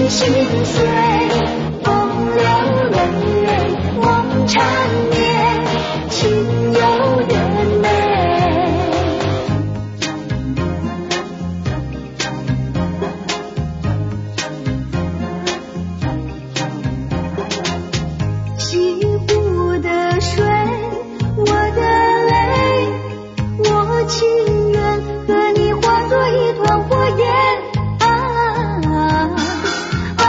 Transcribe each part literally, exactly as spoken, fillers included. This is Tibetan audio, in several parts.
心碎，风流泪人梦缠绵，情有缘美。西湖的水，我的泪，我情愿和你化作一团火焰。啊啊啊！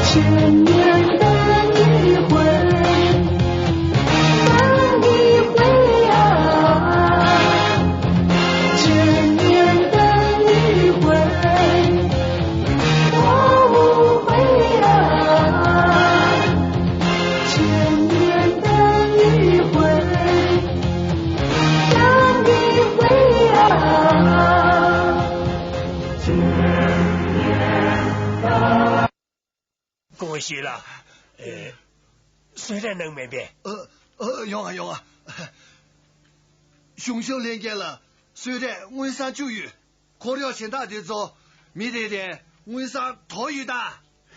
千年等一回，等一回啊，千年等一回。 我无悔啊，千年等一回，等一回啊，千年等。 ཀོང་ཞུས་ལགས། ཨེ། གསོལ་རས་གནང་མེད་པས། ཨ། ཨ། ཡོང་ང་ཡོང་ང་། གཞུང་ཞབས་ལྷན་རྒྱས་ལ་གསོལ་རས་དངུལ་སྲང་བཅུ་ཡོད། འཁོར་གཡོག་གཞན་དག་དེ་ཚོ་མི་རེ་རེར་དངུལ་སྲང་དོ་ཡོད་ད།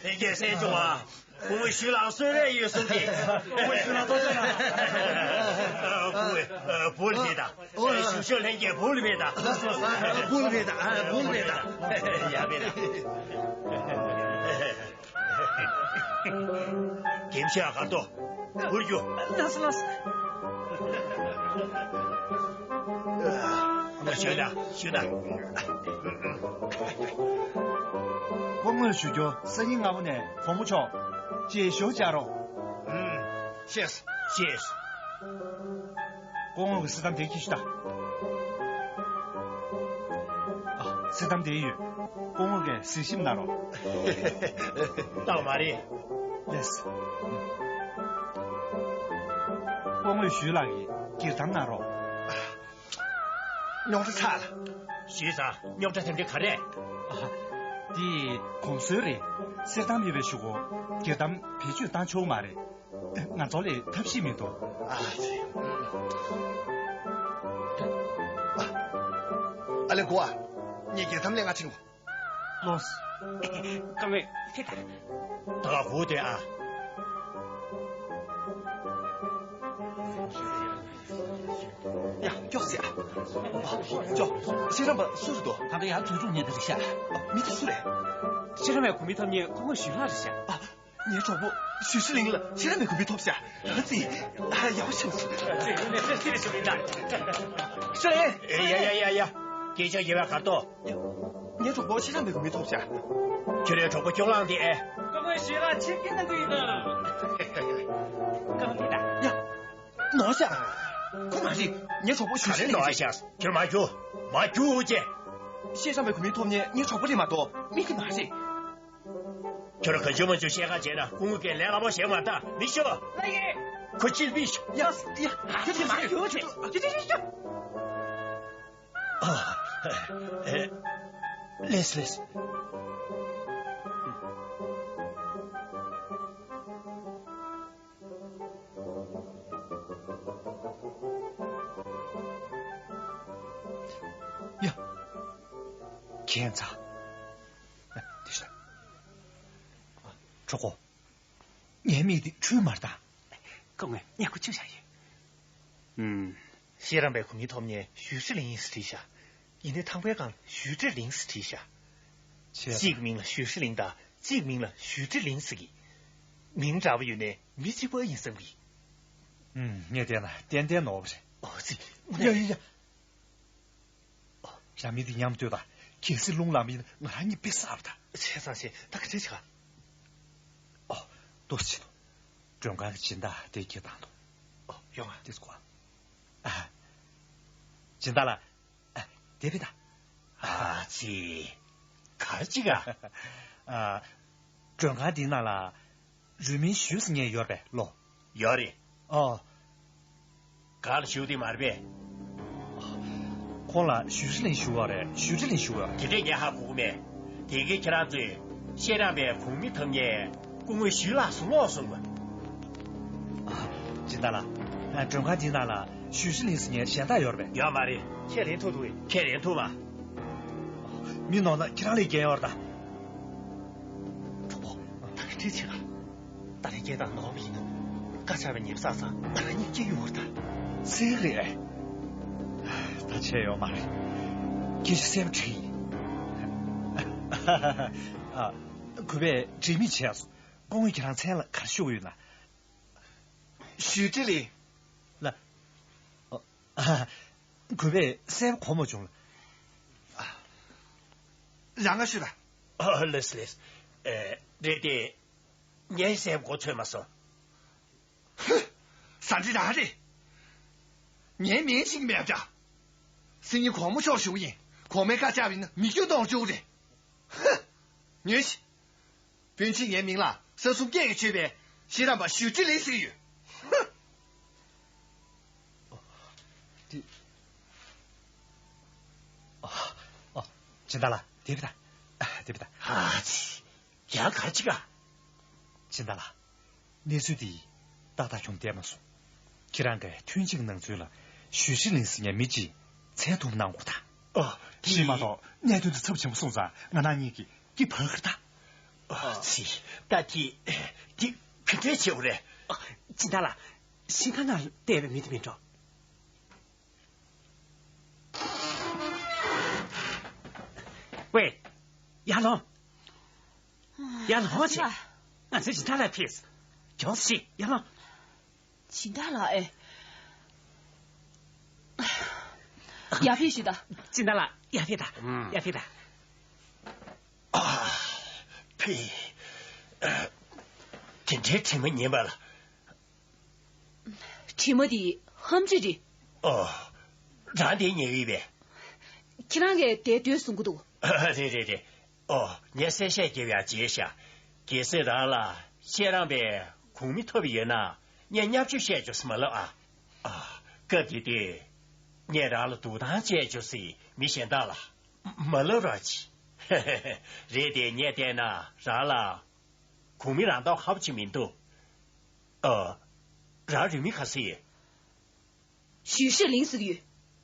ལྷན་རྒྱས་གསན་བྱུང་ང་། ཀོང་ཞུས་ལགས་གསོལ་རས་ཡོད་གསུངས་ཏེ། ཀོང་ཞུས་ལགས་ཐུགས་རྗེ་གནང་། བུ། བུ་ལ་ཕེབས་དང་། གཞུང་ཞབས་ལྷན་རྒྱས་བུ་ལ་ཕེབས་དང་། བུ་ལ་ཕེབས་དང་། བུ་ལ་ཕེབས་དང་། ཡ་ཕེབས་དང་། རྒན་ཤོས་ཨ་གར་ཏོ། འུར་རྒྱུ། ལགས་སོ་ལགས་སོ། ང་ཞུས་ན་ཞུས་ན། སྐུ་ངོ་ཞུ་རྒྱུ། སང་ཉིན་སྔ་པོ་ནས་གོང་མ་མཆོག་ཅིག་བཞུགས་བཅར་རོགས། ཨུམ། ཤེས། ཤེས། སྐུ་ངོ་གི་སེམས་གཏམ་དེ་ཁྱེར་ཤོག་དང་། ཨ། སེམས་གཏམ་དེ་ཡོད། སྐུ་ངོ་གིས་གཟིགས་ཞིབ་གནང་རོགས། ལྟ་བ་མ་རེད། ལགས་སོ། སྐུ་ངོ་ཞུས་ལགས་ཀྱིས་སྒེར་གཏམ་གནང་རོགས། རྙོག་དྲ་ཚ་ལ། ཞུས་ཙང་རྙོག་དྲ་དེ་འདྲ་ག་རེ། ཨ། འདི་གོང་སྲོལ་རེད། གསེར་གཏམ་ཡོད་པའི་གཞུག་གུ་སྒེར་གཏམ་བེད་སྤྱོད་བཏང་ཆོག་མ་རེད། ང་ཚོ་ལ་ཐབས་ཤེས་མི་འདུག་ཨ་ཙི། ཨ་ལེ་གོ་ཨ། ངས་སྒེར་གཏམ་ལེན་ག་ཕྱིན་གོ། ལོས། སྐུ་ངོ་ཕེབས་དང་། ད་ག་སྒུག་བསྡད་ཨ། ཡ། མགྱོགས་སེ་ཨ། ཨ། ཅོ། ཤེས་རམས་པ་སུ་རེད་འདུག་ད་ལྟ་ཡར་འཛུལ་འགྲོ་མཁན་དེ་རེད་ཤག་མི་དེ་སུ་རེད། ཤེས་རམས་པའི་གོ་མི་ཐོབ་མཁན་སྐུ་ངོ་ཞུས་ལགས་རེད་ཤག་ཨ། ངའི་གྲོགས་པོ་ཞུས་ཧྲི་ལིང་ལ་ཤེས་རམས་པའི་གོ་མི་ཐོབ་ཤག་ཨ་ཙི། ཨ། ཡག་པོ་བྱུང་སོང་། ཨ་ཙི། ངས་ཕེབས་ཐེངས་རེ་ཞུ་མིན་ད། ཧྲི་ལིང་། ཡ་ཡ་ཡ་ཡ། སྐད་ཆ་ཡེ་བ་གར་ཏོ། ངའི་གྲོགས་པོ་ཤེས་རམས་པའི་གོ་མི་ཐོབ་ཤག་ཁྱོད་རའི་གྲོགས་པོ་སྐྱོ་ལངས་དེ། ཀོང་ཀོང་ཞུས་ལགས་ཆིབས་ཀྱི་གནང་གི་ཡིན་ན། ཀོང་ཀོང་ད། ཡ། ནོར་ཤག་ཁོ་མ་རེད། ངའི་གྲོགས་པོ་ཞུས་ཧྲི་ལིང་རེད། ནོར་ཤག་ཁྱོད་མ་རྒྱུག་མ་རྒྱུག་ཅེས། ཤེས་རམས་པའི་གོ་མི་ཐོབ་མཁན་ངའི་གྲོགས་པོ་རེད་མ་གཏོགས་མི་དེ་མ་རེད། ཁྱོད་རང་གང་བྱུང་མང་བྱུང་བཤད་ཁ་བྱས་ན་སྐུ་ངོ་གིས་ལས་སླ་པོ་བྱེད་མ་ད། མི་ཤོག་ལགས་ཡིན། ཁོ་ཕྱིར་ཕུད་ཤོག་ཡ་ཡ། ཁྱོད་ཚོ་མ་ཡོང་བྱེད། ཡ་ཡ་ཡ་ཡ། ཨ། ཨེ། ལེས་ལེས། ཡ། ཁྱད་མཚར། དེ་ཤ། གྲོགས་པོ། ངའི་མིག་འདི་འཁྲུལ་མ་རེད་ད། སྐུ་ངོ་ཉལ་ཁུག་ཆུ་བཞག་ཡོད། ཨུམ། ཤེས་རམས་པའི་གོ་མི་ཐོབ་མཁན་ཞུས་ཧྲི་ལིང་ཡིན་ཟེར་བྲིས་ཤག་ཡིན་ནའི་ཐང་པའི་སྒང་ཞུས་ཀྲི་ལིང་ཟེར་བྲིས་ཤག་བྱས་ཙང་། གཅིག་མིང་ལ་ཞུས་ཧྲི་ལིང་དང་གཅིག་མིང་ལ་ཞུས་ཀྲི་ལིང་ཟེར་གི། མིང་འདྲ་པོ་ཡོད་ནའི་མི་གཅིག་པ་ཡིན་བསམ་གི། ཨུམ། ངས་བལྟས་ན་ཏན་ཏན་ནོར་བ་རེད། ཨོ་ཙི། ཡ་ཡ་ཡ། རང་མི་འདི་མཉམ་སྡོད་དང་། གལ་སྲིད་རླུང་ལངས་པ་ཡིན་ན་ང་རང་གཉིས་དཔེ་བསགས་པ་དང་། བྱས་ཙང་བྱས། ད་ག་འདྲ་བྱེད་ག་ཨོ། ཏོག་ཙམ་བྱེད་དོ། མགྲོན་ཁང་གི་སྦྱིན་བདག་དེ་ཁྱེར་བཏང་དོ། ཨོ། ཡོང་ང་། དེ་ཚོ་གོ། ཨ། སྦྱིན་བདག་ལགས། ཨ། དེ་བས་ད། ཨ་ཙི། ག་རེ་ཅིག་ཨ། ཨ། མགྲོན་ཁང་འདིའི་ནང་ལ་རུས་མིང་ཞུས་ཟེར་མཁན་ཡོད་རེད་ལོ། ཡོད་རེད། ཨོ། ག་ལ་ཞུ་དེ་མ་རེད་པས། ཁོང་ལ་ཞུས་ཀྲི་ལིང་ཞུ་བ་རེད། ཞུས་ཀྲི་ལིང་ཞུ་བ་རེད། དེ་འདྲས་ངས་ཧ་གོ་གི་མེད། དེ་གའི་ཁྱེད་རང་ཚོས་ཤེས་རམས་པའི་གོ་མི་ཐོབ་མཁན་ སྐུ་ངོས་ཞུས་ལགས་སུ་ལོག་སོང་བ། ཨ། སྦྱིན་བདག་ལགས། ཨ། མགྲོན་ཁང་འདིའི་ནང་ལ་ཞུས་ཧྲི་ལིན་ཟེར་མཁན་གཞན་དག་ཡོད་རེད་པས། ཡོད་མ་རེད། ཁས་ལེན་ཐུབ་འདུག་གས། ཁས་ལེན་ཐུབ་པ། མི་ནོར་ན་ཁྱེད་རང་ལ་འགན་ཡོད་རེད་ད། གྲོགས་པོ། ད་ག་འདྲ་བྱེད་ལ། ཏཱ་ལའི་རྒྱལ་དང་ནོར་བ་ཡིན་ན། བཀའ་ཆགས་པའི་ཉེ་བསགས་ཚང་ང་རང་ཉིད་སྐྱེ་ཡོང་བར་ཐལ། ཚིག་རེད། ད་བྱས་ཡོད་མ་རེད། སྐད་ཆ་གསལ་པོ་དྲིས་ཡིན། ཨ། གུས་པས་དྲི་མི་བྱས་སོ། སྐུ་ངོས་ཁྱེད་རང་མཚན་ལ་ག་རེ་ཞུ་གི་ཡོད་ན། ཞུས་ཀྲི་ལིན། ལ། ཨ། གུས་པས་གསལ་པོ་གོ་མ་བྱུང་ལ། རང་ང་ཞུ་ལ། ཨ། ལགས་སོ་ལགས་སོ། ཨེ། རེད་དེ། ངས་གསལ་པོ་གོ་ཚོད་མ་སོང་། ཧུ། ཟ་འདྲེ་རང་རེད། ངའི་མིང་ཤེས་ཀྱི་མེད་འདྲ། སང་ཉིན་གོང་མ་མཆོག་བཞུགས་ཡིན། གོང་མའི་བཀའ་བཅག་པ་ཡིན་ན་མི་རྒྱུ་གཏོང་བཅུག་རེད། ཧུ། ཉོན་ཞིག་དཔོན་ཆེན་ངའི་མིང་ལ་ས་གསུམ་སྐད་ཀྱིས་ཆོད་པའི་ཤེས་རམས་པ་ཞུས་ཀྲི་ལིན་ཟེར་གྱི་ཡོད། ཧུ། འདི། ཨ། ཨ། སྦྱིན་བདག་ལགས། དེ་བི་ད། ཨ། དེ་བི་ད། ཨ་ཙི། ཡང་ག་ཅི་ག་སྦྱིན་བདག་ལགས། གནས་ཚུལ་འདི་ཏག་ཏག་བྱུང་བསྡད་མ་སོང་། ཁྱེད་རང་གིས་ཐུན་གཅིག་ནང་ཚུད་ལ་ཞུས་ཧྲི་ལིན་ཟེར་མཁན་མི་གཅིག་འཚོལ་ཐུབ་གནང་དགོས་ད། ཨ། ཤེས་མ་གཏོགས་གནད་དོན་འདི་ཚབས་ཆེན་པོ་སོང་ཙང་ང་རང་གཉིས་ཀྱིས་སྐྱིད་བག་གིར་ད། ཨ་ཙི། ད་དེ་དེ་ག་འདྲས་བྱེད་དགོས་རེད། ཨ། སྦྱིན་བདག་ལགས། ཞིང་ཁ་ནང་བསྡད་པའི་མི་དེ་མིན་འགྲོ། ཝེ། ཡར་ལོངས། ཡར་ལོངས་ཤིག་ང་ཚོའི་སྦྱིན་བདག་ལགས་ཕེབས། མགྱོགས་ཤིག་ཡར་ལོངས། སྦྱིན་བདག་ལགས་ཨེ། ཡར་ཕེབས་ཤིག་ད། སྦྱིན་བདག་ལགས། ཡར་ཕེབས་ད། ཨུམ། ཡར་ཕེབས་ད། ཨ། ཕེབས། ཨ། དེ་འདྲའི་དྲི་མ་ཉན་པ་ལ། དྲི་མ་དེ་ཧམ་ཆུ་རེད། ཨོ། རང་དེ་ཉན་གི་པས། ཁྱེད་རང་གིས་དེ་འདོད་གསུང་གི་འདུག་ཨ། རེད་རེད་རེད། ཨོ། ངས་གསལ་བཤད་བརྒྱབ་ཡག་བརྗེད་ཤག་གལ་སྲིད་རང་ལ་བཤད་རམས་པའི་གོང་མི་ཐོབ་ཡོད་ན་ངས་བརྙས་བཅོས་བཤད་ཆོག་ས་མ་ལབ་ཨ། ཨ། སྐབས་དེ་དུས་ངས་རང་ལ་འདུག་སྟངས་བཅས་ཆོག་ཟེར་མི་གཞན་དག་ལ་མ་ལབ་རོགས་གྱིས། རེད་དེ་ངས་བལྟས་ན་རང་ལ་གོང་མི་རང་མདོག་ཁ་པོ་ཅིག་མི་འདུག་ཨ། རང་རུས་མིང་ག་ཟེར་ཡོད། ཞུས་ཧྲི་ལིན་ཟེར་གྱི་ཡོད།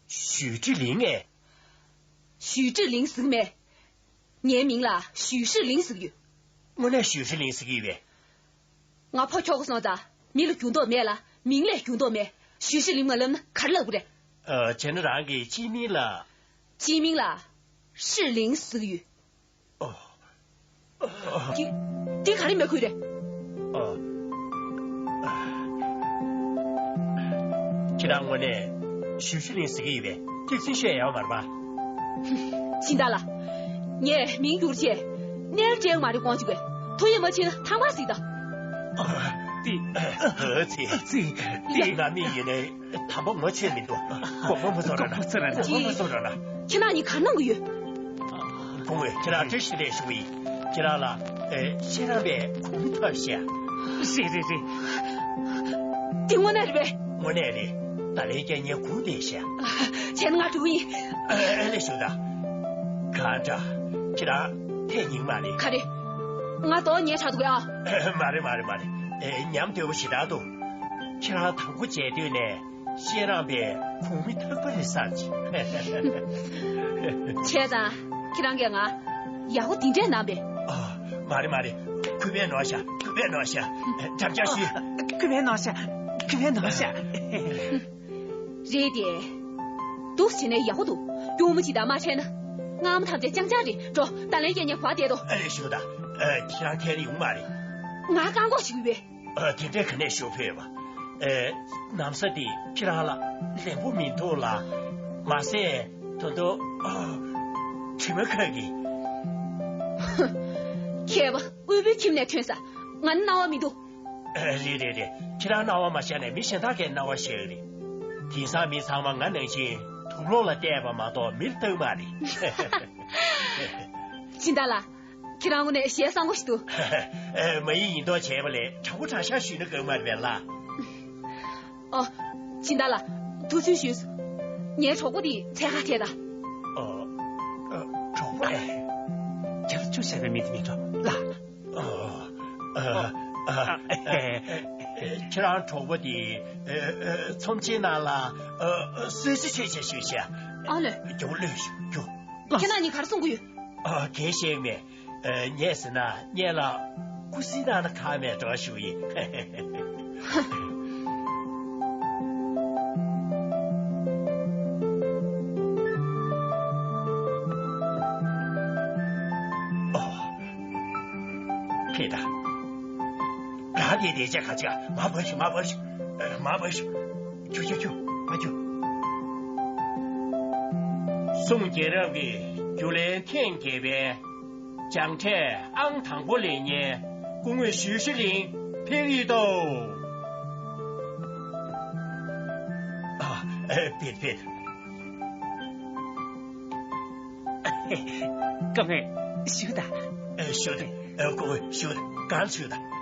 ཞུས་ཀྲི་ལིན་ཨེ། ཞུས་ཀྲི་ལིན་ཟེར་གྱི་མེད། ངའི་མིང་ལ་ཞུས་ཧྲི་ལིན་ཟེར་གྱི་ཡོད། དངོས་གནས་ཞུས་ཧྲི་ལིན་ཟེར་གྱི་ཡོད་པས། ང་ཕོ་ཁྱོ་ག་སོང་ཙང་མི་ལ་འགྱུར་ལྡོག་མེད་ལ་མིང་ལས་འགྱུར་ལྡོག་མེད། ཞུས་ཧྲི་ལིན་མ་ལབ་ན་ག་རེ་ལབ་དགོས་རེད། ཨ། བྱས་ན་རང་གི་སྤྱི་མིང་ལ། སྤྱི་མིང་ལ་ཧྲི་ལིན་ཟེར་གྱི་ཡོད། ཨོ། འདི་འདི་ག་རེ་མེད་ཁུལ་རེད། ཨོ། ཁྱེད་རང་དངོས་གནས་ཞུས་ཧྲི་ལིན་ཟེར་གྱི་ཡོད་པས་ཏིག་ཙམ་བཤད་ཡོད་མ་རེད་པ། སྦྱིན་བདག་ལགས། ངས་མིང་བསྒྱུར་བྱས་གནས་སྤྲད་མ་རེད་དགོངས་ཅིག་པས་ཐུགས་ཡིད་མ་ཆེས་ན་ཐང་མ་ཟིག་དང་། ཨ། ཏི། ཨ་ཙི། ཏི། ང་མི་ཡིན་ནའི། དམ་པ་ངོ་ཆོད་མི་འདུག་དགོངས་པ་མ་ཚོམ་རོགས་གནང་། དགོངས་པ་མ་ཚོམ་རོགས་གནང་། ཁྱེད་རང་གཉིས་ག་རེ་གནང་གི་ཡོད། སྐུ་ངོ་ཁྱེད་རང་བཀྲ་ཤིས་བདེ་ལེགས་ཞུ་གི་ཡིན། ཁྱེད་རང་ལ་ཨེ་ཤེས་རམས་པའི་གོང་མ་ཐོབ་ཤག་རེད་རེད་རེད། འདི་དངོས་གནས་རེད་པས། དངོས་གནས་རེད། ད་ལན་རྒྱ་ཉེ་གུ་བསྡད་ཤག་བྱས་ན་ང་འགྲོ་གི་ཡིན། ཨེ་ཨེ་ལས་ཞུ་ད། གང་འདྲ། ཁྱེད་རང་ཐད་ཉིང་མ་རེད། ག་རེ། ང་རྡོག་ཉེས་དྲགས་འདུག་གས། ཨ། མ་རེད་མ་རེད་མ་རེད། ཨེ་ཉམས་དོད་པོ་ཞེ་དྲག་འདུག་ཁྱེད་རང་དང་པོ་མཇལ་དུས་ནས། ཤེས་རམས་པའི་གོང་མ་ཐོབ་པ་རེད་བསམ་གྱི། བྱས་ཙང་ཁྱེད་རང་གིས་ང་ཡག་པོ་འདི་འདྲས་གནང་པས། ཨ། མ་རེད་མ་རེད། གུས་པས་ནོར་ཤག་གུས་པས་ནོར་ཤག་འགྲམ་ལྕག་གཞུས། གུས་པས་ནོར་ཤག་གུས་པས་ནོར་ཤག་རེད་དེ། འདུག་སེ་བྱས་ནས་ཡག་པོ་འདུག་སྐྱོར་མོ་ཅིག་དང་མ་འཕྲད་ན། ང་མ་ཐམས་ཅད་རྐྱང་རྐྱང་རེད། འགྲོ། ད་ལན་རྒྱ་ཉེ་བར་བསྡད་དོ། ཨ་ལས་ཞུ་ད། ཨ། ཁྱེད་རང་ཐད་ཡོང་མ་རེད། ང་བཀག་འགོག་ཞིག་ཡོད་པས། ཨ། དེ་འདྲའི་ག་ནས་ཞུ་ཕོད་པ། ཨེ། ན་བཟའ་དེ་ཁྱེད་རང་ལ་ལེགས་པོ་མི་འདུག་ལ། མ་ཟད་ད་དུང་། ཨ། དྲི་མ་ཁ་གི། ཧུ། མཁས་པ་དབུལ་པོའི་ཁྱིམ་ནས་ཐོན་ས། ང་ནི་སྣང་བ་མི་འདུག་ཨ། རེད་རེད་རེད། ཁྱེད་རང་སྣང་བ་མ་ཤར་ནས་མི་གཞན་དག་གིས་སྣང་བ་ཤར་གི་རེད། དེང་སང་མི་ཚང་མ་ང་ནང་བཞིན་དུག་ལོག་ལ་བལྟས་པ་མ་གཏོགས་མིར་བལྟ་གི་མ་རེད། སྦྱིན་བདག་ལགས། ཁྱེད་རང་ངོ་ནས་ཞལ་བཟང་པོ་ཞིག་འདུག་ཨ། མ་ཡིག་ཡིན་མདོག་བྱས་པ་ལས་དྲང་པོ་དྲང་བཞག་ཞུས་ན་དགའ་མ་རེད་པས་ལགས། ཨོ། སྦྱིན་བདག་ལགས། ཐུགས་རྗེ་ཆེ་ཞུ། ངའི་གྲོགས་པོ་དེ་འཚོལ་ག་ཐད་ད། ཨོ། ཨ། གྲོགས་པོ་ཨེ། ཁྱེད་ཚོ་ཅུང་ཟད་པའི་མི་དེ་མིན་འགྲོ་ལགས། ཨོ། ཨ། ཨ། ཨ། ཨ། ཁྱེད་རང་གྲོགས་པོ་དེ། ཨ། ཨ། ཚོམས་ཆེན་ནང་ལ། ཨ། གསོལ་ཚིགས་ཆོད་བྱས་ཤོག་ཤག་ཨ་ལེ། མགྱོགས་ལོས་ཤོག་མགྱོགས། ཁྱེད་རང་གཉིས་ག་རེ་གསུང་གི་ཡོད། ཨ། གལ་ཤེས་མེད། ཨ། ངས་ཟེར་ན་ངེད་ལ་ཀུ་སི་ནང་ན་ཁ་མེད་འགྲོ་ཞུ་ཡིན། ཨོ། ཁེ་ད། རང་གི་བདེ་ཆ་ག་ཅིག་མ་བབས་ཤིག་མ་བབས་ཤིག་མ་བབས་ཤིག་ཁྱུ་ཁྱུ་ཁྱུ། མ་ཁྱུ། གསུང་རྒྱལ་རབས་ཀྱི་རྒྱུ་ལན་ཐེངས་བརྒྱད་པའི་སྦྱངས་འབྲས་ཨང་དང་པོ་ལེན་མཁན་སྐུ་ངོ་ཞུས་ཧྲི་ལིན་ཕེབས་ཡོད་དོ། ཨ། ཨ། ཕེབས་ཕེབས། སྐུ་ངོ་ཞུ་དང་། ཨ། ཞུ་དང་། ཨ། སྐུ་ངོ་ཞུ་དང་། གང་ཞུ་དང་།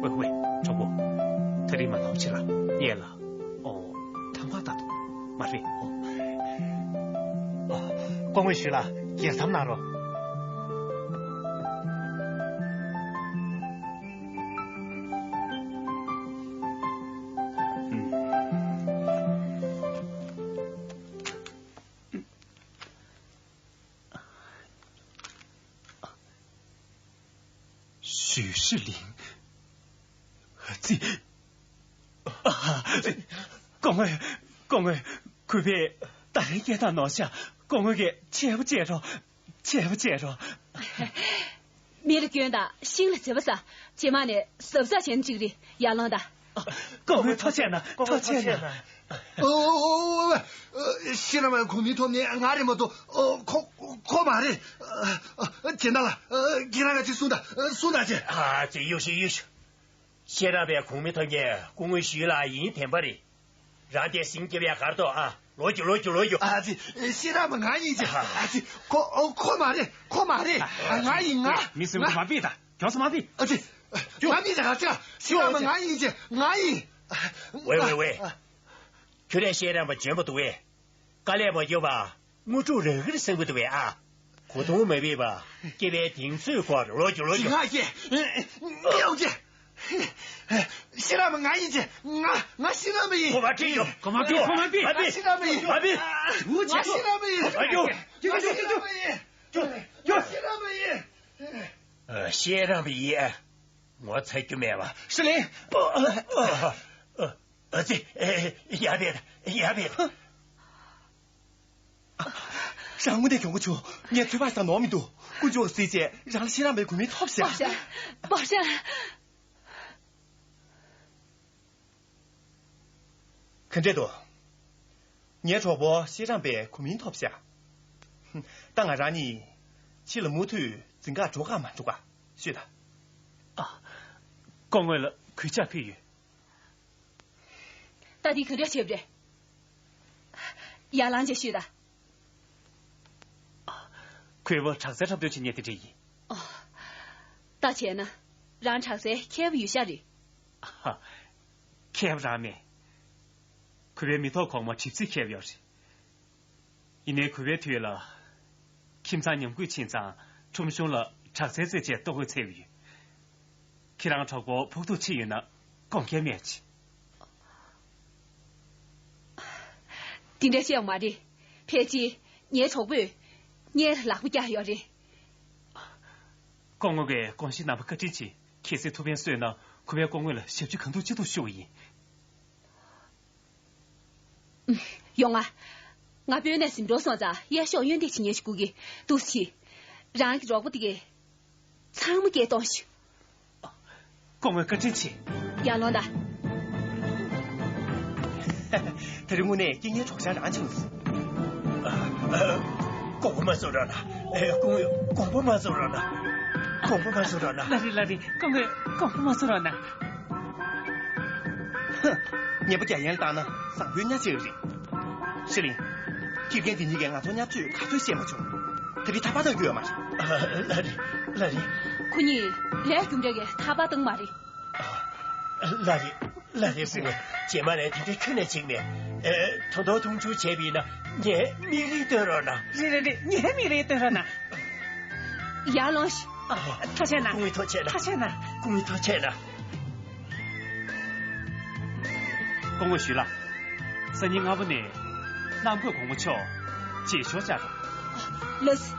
ཝེ་ཝེ། གྲོགས་པོ། དེ་རིང་མ་ནོར་ཆེ་ལ་ཉེ་ལ། ཨོ། ཐང་པ་ལྟ་དུ་མ་རེད། ཨོ། ཨ། སྐུ་ངོ་ཞུས་ལགས། དགྱེས་མཚམས་གནང་རོགས། ཞུས་ཧྲི་ལིན། ཨ་ཙི། ཨ། སྐུ་ངོ། སྐུ་ངོ། གུས་པས་ད་རེས་སྐད་བཏང་ནོར་ཤག་སྐུ་ངོ་གིས་ཆེ་བོ་བྱེད་རོགས། ཆེ་བོ་བྱེད་རོགས། མི་ལ་སྐྱོན་དང་ཤིང་ལ་རྩེ་བ་ཟ། རྗེས་མ་ནས་གཟབ་གཟབ་བྱས་ན་ཅིག་རེད། ཡར་ལོངས་དང་། སྐུ་ངོ་ཐུགས་རྗེ་གནང་། ཐུགས་རྗེ་གནང་། ཨོ། ཤེས་རབ་མའི་གོ་མིང་ཐོབ་ནས་ང་རེད་མ་གཏོགས། ཨོ། ཁོ་ཁོ་མ་རེད། ཨ། ཨ། སྦྱིན་བདག་ལགས། ཁྱེད་རང་ལ་ཅིག་གསུངས་དང་། གསུངས་དང་ཅིག་ཨ་ཙི། གཡུག་ཤིག་གཡུག་ཤིག་ཤེས་རབ་པའི་གོ་མིང་ཐོབ་མཁན་སྐུ་ངོ་ཞུས་ལགས་ཡིན་བདེན་པ་རེད། རང་དེ་ཟིང་རྒྱབ་ཡ་གར་ཐོག་ཨ། ལོག་རྒྱུགས། ལོག་རྒྱུགས། ལོག་རྒྱུགས། ཨ་ཙི། ཤེས་རབ་མ་ང་ཡིན་ཅེ། ཨ་ཙི། ཁོ་ཁོ་མ་རེད། ཁོ་མ་རེད། ང་ཡིན། ང་། མི་སེམས་ཁོ་མ་ཕིག་དང་། གྱོང་སོ་མ་ཕིག་ཨ་ཙི། ང་མི་དང་ག་ཚ། ཤེས་རབ་མ་ང་ཡིན་ཅེ། ང་ཡིན། ཝེ་ཝེ་ཝེ། ཁྱོད་རང་ཤེས་རབ་མ་འཇོན་པོ་འདུག་བས། དཀའ་ལས་མ་རྒྱོབ་པ། དངོས་གྲུབ་རག་གི་རེད་བསམ་གྱི་འདུག་བས་ཨ། གོ་ཐོང་མ་ཕེབས་པ། སྐྱེ་བའི་གདེང་ཚོད་སྐོར། ལོག་རྒྱུགས། ལོག་རྒྱུགས། ང་སྐྱེ། ཨེ། ཨེ། ཤེས་རབ་མ་ང་ཡིན་ཅེ། ང་། ང་ཤེས་རབ་མ་ཡིན། ཁོ་མ་ཕིག་ཁོ་མ་ཕིག་ཁོ་མ་ཕིག་ང་ཤེས་རབ་མ་ཡིན། མ་ཕིག་ང་ཤེས་རབ་མ་ཡིན། ང་ཤེས་རབ་མ་ཡིན། ང་ཤེས་རབ་མ་ཡིན། ཨ། ཤེས་རབ་མ་ཡིན། ངོ་ཚ་རྒྱུ་མེད་པ། ཧྲི་ལིན། ཨ་ཙི། ཡར་ཕེབས། ཡར་ཕེབས། རང་དངོས་གནས་གྱོང་པོ་བྱུང་། ངས་ཚོད་དཔག་བཏང་ནོར་མི་འདུག་དཀོན་མཆོག་གི་གཟིགས་བྱས་རང་ལ་ཤེས་རབ་མའི་གོ་མིང་ཐོབ་ཤག་བོ་ཤ། བོ་ཤ། ག་འདྲས་འདུག་ངའི་གྲོགས་པོ་ཤེས་རབ་པའི་གོ་མིང་ཐོབ་ཤག་ད་ང་རང་གཉིས་ཕྱི་ལ་མུ་མཐུད་འཛིན་གྲྭར་འགྲོ་ག་མ་འགྲོ་ག་ཤོད་དང་། ཨ། སྐུ་ངོ་ལ་གུས་ཕྱག་ཕུལ་ཡོད། ད་འདི་ག་འདྲས་བྱས་པ་རེད། ཡར་ལངས་བྱས་ཤོད་དང་། ཁོས་བོ་དྲག་རྩལ་འཁྲབ་སྟོན་བྱེད་མཁན་དེ་འདྲས་ཡིན། ཨོ། ད་བྱས་ན་རང་དྲག་རྩལ་མཁས་པོ་ཡོད་ཤག་རེད། ཨ། མཁས་པ་རང་མེད། གུས་པའི་མི་ཐོག་གོང་མ་གྲིབ་ཚིག་མཁས་པ་ཡོད་རེད། ཡིན་ནའི་གུས་པའི་དུས་ལ། ཁྱིམ་ཚང་ཉམས་རྒུད་ཕྱིན་ཙང་ཁྲོམ་གཞུང་ལ་དྲག་རྩལ་རྩེད་ཆས་ལྟོ་གོས་འཚོལ་གྱི་ཡོད། ཁྱེད་རང་གྲོགས་པོ་ཕོག་ཐུག་ཕྱིན་ཡོད་ན་དགོངས་འགལ་མེད་ཅིག་དེ་འདྲ་བཤད་ཡོང་མ་རེད། ཕལ་ཆེར་ངའི་གྲོགས་པོས་ངའི་ལག་པ་བཀྱགས་ཡོད་རེད། སྐུ་ངོ་གིས་དགོངས་ཞུ་གནང་བ་བཀའ་དྲིན་ཆེ། གལ་སྲིད་ཐུགས་ཕན་གསོས་ན་གུས་པས་སྐུ་ངོ་ལ་ཞབས་ཕྱི་གང་ཐུབ་ཅི་ཐུབ་ཞུ་གི་ཡིན། ཡོང་ང་། ང་དཔོན་གནས་ཟིན་འགྲོ་སོང་ཙང་གཡས་ཕྱོགས་གཡོན་འདེགས་བྱེད་མཁན་ཞིག་སྒུག་གི་འདུག་སེ་བྱེད། རང་གི་རོགས་པ་དེ་གས་ཚང་མ་སྐད་གཏོང་ཞིག་སྐུ་ངོ་བཀའ་དྲིན་ཆེ། ཡར་ལོངས་དང་། དེ་རིང་དངོས་གནས་སྐྱེ་ངའི་གྲོགས་ཤར་རང་བྱུང་སོང་། དགོངས་པ་མ་ཚོམ་རོགས་གནང་། དགོངས་དགོངས་པ་མ་ཚོམ་རོགས་གནང་། དགོངས་པ་མ་ཚོམ་རོགས་གནང་། ལགས་རེད་ལགས་རེད། སྐུ་ངོ་དགོངས་པ་མ་ཚོམ་རོགས་གནང་། ངན་པ་རྒྱག་ཡན་ལ་བཏང་ན་བཟང་པོའི་གཉའ་ཆེ་བ་རེད། ཤི་ལིང་། ཁྱི་རྒན་དེ་གཉིས་ཀས་ང་ཚོ་བརྙས་བཅོས་ག་ཚོད་བཤད་མ་བྱུང་། དེ་རིང་ཐག་པ་བཏང་རྒྱུ་ཡོད་མ་རེད། ལགས་རེད། ལགས་རེད། ཁོ་གཉིས་ལས་རྒྱུ་འབྲས་ཀྱི་ཐག་པ་བཏང་མ་རེད། ལགས་རེད། ལགས་རེད། བུ་མོ། རྗེས་མ་ནས་དེ་འདྲའི་ཁྱོན་ནས་བྱེད་ཀྱི་མེད། ཨེ། ད་དུང་མཐོང་ཆུང་བྱས་པ་ཡིན་ན་ངའི་མིག་རིལ་སྟོན་རོགས་གནང་། རེད་རེད་རེད། ངའི་མིག་རིལ་སྟོན་རོགས་གནང་། ཡར་ལོངས་ཤིག་ཨ། ཐུགས་རྗེ་གནང་། སྐུ་ངོ་ཐུགས་རྗེ་གནང་། ཐུགས་རྗེ་གནང་། སྐུ་ངོ་ཐུགས་རྗེ་གནང་། སྐུ་ངོ་ཞུས་ལགས། སང་ཉིན་སྔ་པོ་ནས་གནམ་བསྐོས་གོང་མ་མཆོག་མཇལ་ཞོར་བཅར་རོགས། ལགས་སོ།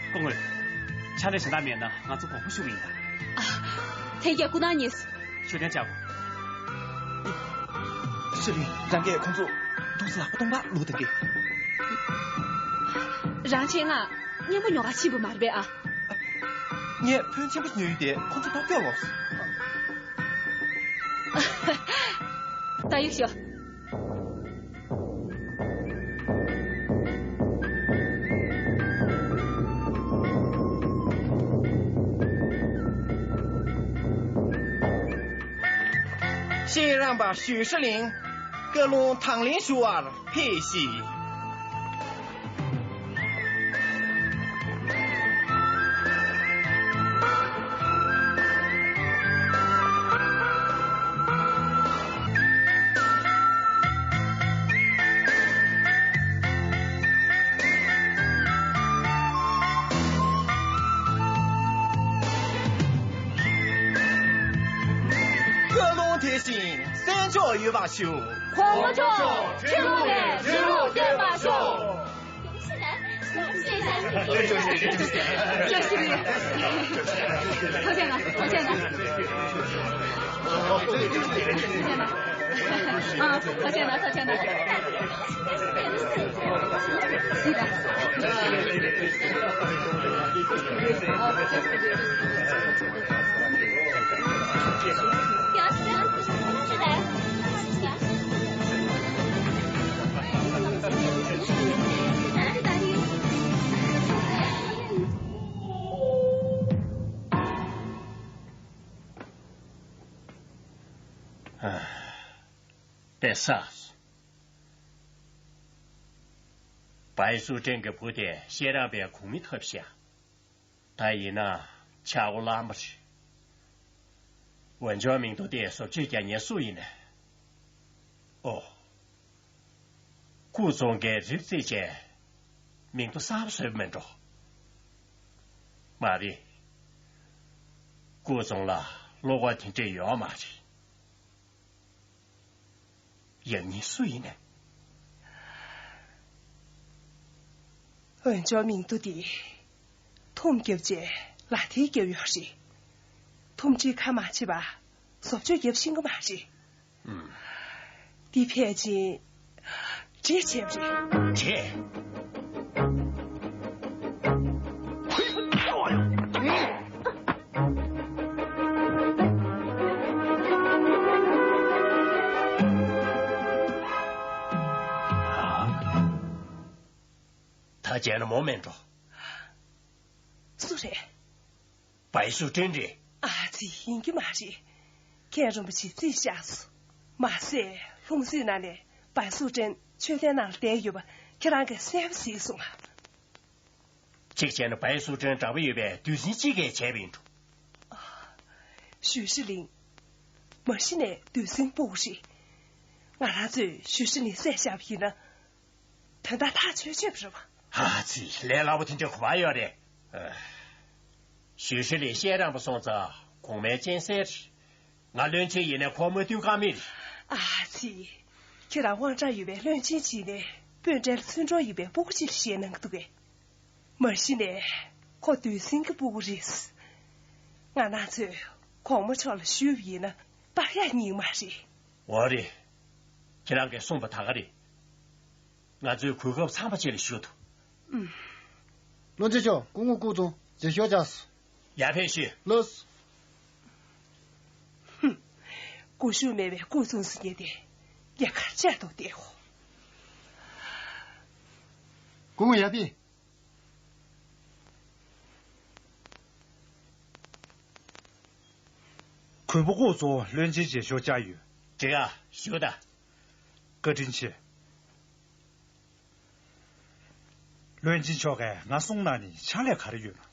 སྐུ་ངོ། ཕྱག་ལས་གཞན་དག་མེད་ན་ང་ཚོ་དགོངས་པ་ཞུ་གི་ཡིན་ད། ཨ། ཐེངས་རྒྱ་སྐུ་ཐང་ཉེས། ཤུགས་ལྡན་བཅར་དགོས། ཤེས་རིག་རང་གིས་ཁོང་ཚོ་འདུག་སེ་ལག་པ་སྟོང་པ་བླུགས་བཏང་གི། རང་བྱས་ང་མཉམ་པོ་ཉོ་ག་ཕྱིན་པ་མ་རེད་པས་ཨ། ངས་ཕོན་ཆེན་པོ་ཉོས་ཡོད་དེ་ཁོང་ཚོ་ལྟོགས་སྐྱོ་ལོག་སོང་། ད་ཡིག་ཤོག་ཤེས་རམས་པ་ཞུས་ཧྲི་ལིང་བཀའ་ལུང་དང་ལེན་ཞུ་བར་ཕེབས་ཤིག་བཀའ་ལུང་དེ་བཞིན་གསན་ཕྱོགས་ཡོད་པ་ཞུ། གོང་མ་མཆོག་ཁྲི་ལོ་ནས་ཁྲི་ལོ་བརྟན་པར་ཤོག་ཐུགས་རྗེ་གནང་། ཐུགས་རྗེ་གནང་། ཐུགས་རྗེ་གནང་། ཨ། ཐུགས་རྗེ་གནང་། ཐུགས་རྗེ་གནང་། པེ་ས། བའི་སུ་ཀྲེང་གི་བུ་དེ་ཤེས་རབ་པའི་གོང་མའི་ཐབས་ཤེས། ད་ཡིན་ན་ཆག་སྒོ་ལངས་པ་རེད། འོན་ཀྱང་མིང་ཐོ་དེ་བཟོ་བཅོས་རྒྱག་མཁན་སུ་ཡིན་ནམ། ཨོ། སྐུ་རྫོང་གིས་རིག་རྩིས་བྱས། མིང་ཐོ་གསར་པ་བཟོས་པ་མིན་འགྲོ། མ་རེད། སྐུ་རྫོང་ལ་བློ་ཁོག་དེ་འདྲས་ཡོད་མ་རེད། ཡང་སྙིང་སུ་ཡིན་ནམ། འོན་ཀྱང་མིང་ཐོ་འདི་ཐུམ་བརྒྱབ་རྗེས་ལག་མཐིལ་བརྒྱབ་ཡོད་རེད། ཐུམ་སྒྲིལ་ཁ་མ་ཕྱེ་བར་བཟོ་བཅོས་བརྒྱབ་ཤེས་ཀྱི་མ་རེད། ཨུམ། འདི་ཕལ་ཆེར་འདྲེ་བྱས་པ་རེད། འདྲེ། ད་བྱས་ན་མོ་མིན་འགྲོ། སུ་རེད། བའི་སུ་ཀྲེང་རེད། ཨ་ཙི། ཡིན་གྱི་མ་རེད། མཁན་རིན་པོ་ཆེས་རྩིས་བཞག་སོང་། མ་ཟད་ལྷུང་བཟེད་ནང་ནས་བའི་སུ་ཀྲེང་མཆོད་རྟེན་ནང་ལ་བསྡད་ཡོད་པ་ཁྱེད་རང་གིས་གསལ་པོ་གཟིགས་སོང་ང་། གཅིག་བྱས་ན་བའི་སུ་ཀྲེང་འདྲ་པོ་ཡོད་པའི་རྡུལ་ཚོན་གཅིག་གིས་བྱས་པ་ཡིན་འགྲོ། ཞུས་ཧྲི་ལིང་། མ་གཞི་ནས་རྡུལ་ཚོན་སྤུ་གུ་རེད། ང་རང་ཚོས་ཞུས་ཧྲི་ལིང་བསད་བཞག་པ་ཡིན་ན། དོན་དག་ཐག་ཆོད་ཆོད་པ་རེད་བ། ཨ་ཙི། ལས་སླ་པོ་དེ་འདྲ་ག་པར་ཡོད་རེད། ཨ། ཞུས་ཧྲི་ལིང་ཤེས་རམས་པ་སོང་ཙང་གོང་མའི་གཅན་གཟན་རེད། ང་བློན་ཆེན་ཡིན་ནའི་ཁོ་མ་བསྟུན་ཀ་མེད་རེད། ཨ་ཙི། ཁྱེད་རང་དབང་གྲགས་ཡོད་པའི་བློན་ཆེན་ཅིག་ནས་དཔོན་འབྲེལ་ཚུལ་འགྲོ་ཡིན་པའི་སྤུ་གུ་ཅིག་ལ་བཤད་གནང་གི་འདུག་གས། མ་གཞི་ནས་ཁོ་རྡུལ་ཚོན་གྱི་སྤུ་གུ་རེད། ང་རང་ཚོས་གོང་མ་མཆོག་ལ་ཞུས་པ་ཡིན་ན་སྟག་ཡག་རྙིང་མ་རེད། འོ་རེད། ཁྱེད་རང་གིས་གསུངས་པ་ད་ག་རེད། ང་ཚོས་གོ་སྐབས་ཚང་མ་ཅིག་ལ་ཞུ་ཐུབ། ཨུམ། བློན་ཆེན་མཆོག་སྐུ་ངོ་སྐུ་གཙོ་མཇལ་ཞོར་བཅར་སོང་། ཡར་ཕེབས་ཤིག་ལགས་སོ། ཧུམ། སྐུ་ཞབས་མེད་པའི་སྐུ་གཙོ་ཟེར་མཁན་དེ་ངས་ག་རེ་བྱས་ཐུབ་བསྡད་ཡོད། སྐུ་ངོ་ཡར་ཕེབས། གུས་པ་སྐུ་གཙོ་བློན་ཆེན་མཇལ་ཞོར་བཅར་ཡོད། འགྲིག་ག་བཞུགས་དང་། བཀའ་དྲིན་ཆེ། བློན་ཆེན་མཆོག་གིས་ང་གསུངས་གནང་ནས་ཕྱག་ལས་ག་རེ་ཡོད་ན།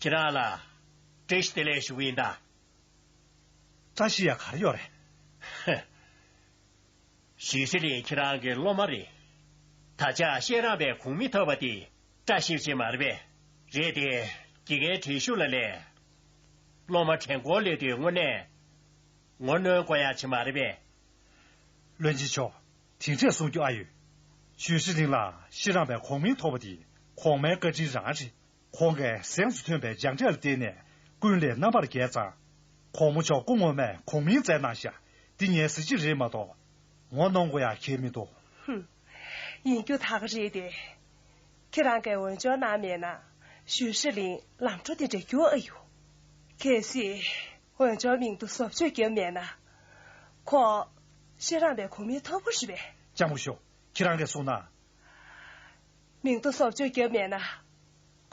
ཁྱེད་རང་ལ་བཀྲ་ཤིས་བདེ་ལེགས་ཞུ་གི་ཡིན་ད། བཀྲ་ཤིས་ཡག་ག་རེ་ཡོད་རེད། ཞུས་ཧྲི་ལིན་ཁྱེད་རང་གི་སློབ་མ་རེད། ད་ཆ་ཤེས་རམས་པའི་གོང་མིང་ཐོབ་པ་དེ་བཀྲ་ཤིས་ཆེ་མ་རེད་པས། རེད་དེ། དགེ་རྒན་དྲན་ཤུགས་ལ་ལས། སློབ་མ་དྲན་སྐོར་ལས་དུས་དངོས་གནས་ངོ་གནོན་དགོས་ཡ་ཆེ་མ་རེད་པས། བློན་ཆེན་མཆོག་དེ་འདྲས་གསུང་རྒྱུ་ཨ་ཡོད། ཞུས་ཧྲི་ལིན་ལ་ཤེས་རམས་པའི་གོང་མིང་ཐོབ་པ་དེ་གོང་མའི་བཀའ་དྲིན་རང་རེད། ཁོང་གིས་གཟེངས་སུ་ཐོན་པའི་སྦྱངས་འབྲས་ལ་བརྟེན་ནས་ཀུན་ལས་རྣམ་པར་རྒྱལ་ཙང་། གོང་མ་མཆོག་སྐུ་ངོ་མས་གོང་མིང་བསྩལ་གནང་ཤག་འདི་ངའི་གཟི་བརྗིད་རེད་མ་གཏོགས། ངོ་གནོང་དགོས་ཡག་གལ་མི་འདུག་ཧུམ། ཡིན་རྒྱུ་ད་ག་རེད་དེ། ཁྱེད་རང་གིས་འོས་སྦྱོར་གནང་མེད་ན་ཞུས་ཧྲི་ལིན་ལམ་འགྲོ་དེ་འདྲ་རྒྱུ་ཨ་ཡོད། གལ་སྲིད་འོས་སྦྱོར་མིང་ཐོ་བཟོ་བཅོས་བརྒྱབ་མེད་ན། ཁོ་ཤེས་རམས་པའི་གོང་མིང་ཐོབ་ཀྱི་རེད་པས། ལྕམ་སྐུ་ཞབས། ཁྱེད་རང་གིས་གསུངས་ན། མིང་ཐོ་བཟོ་བཅོས་བརྒྱབ་མེད་ན།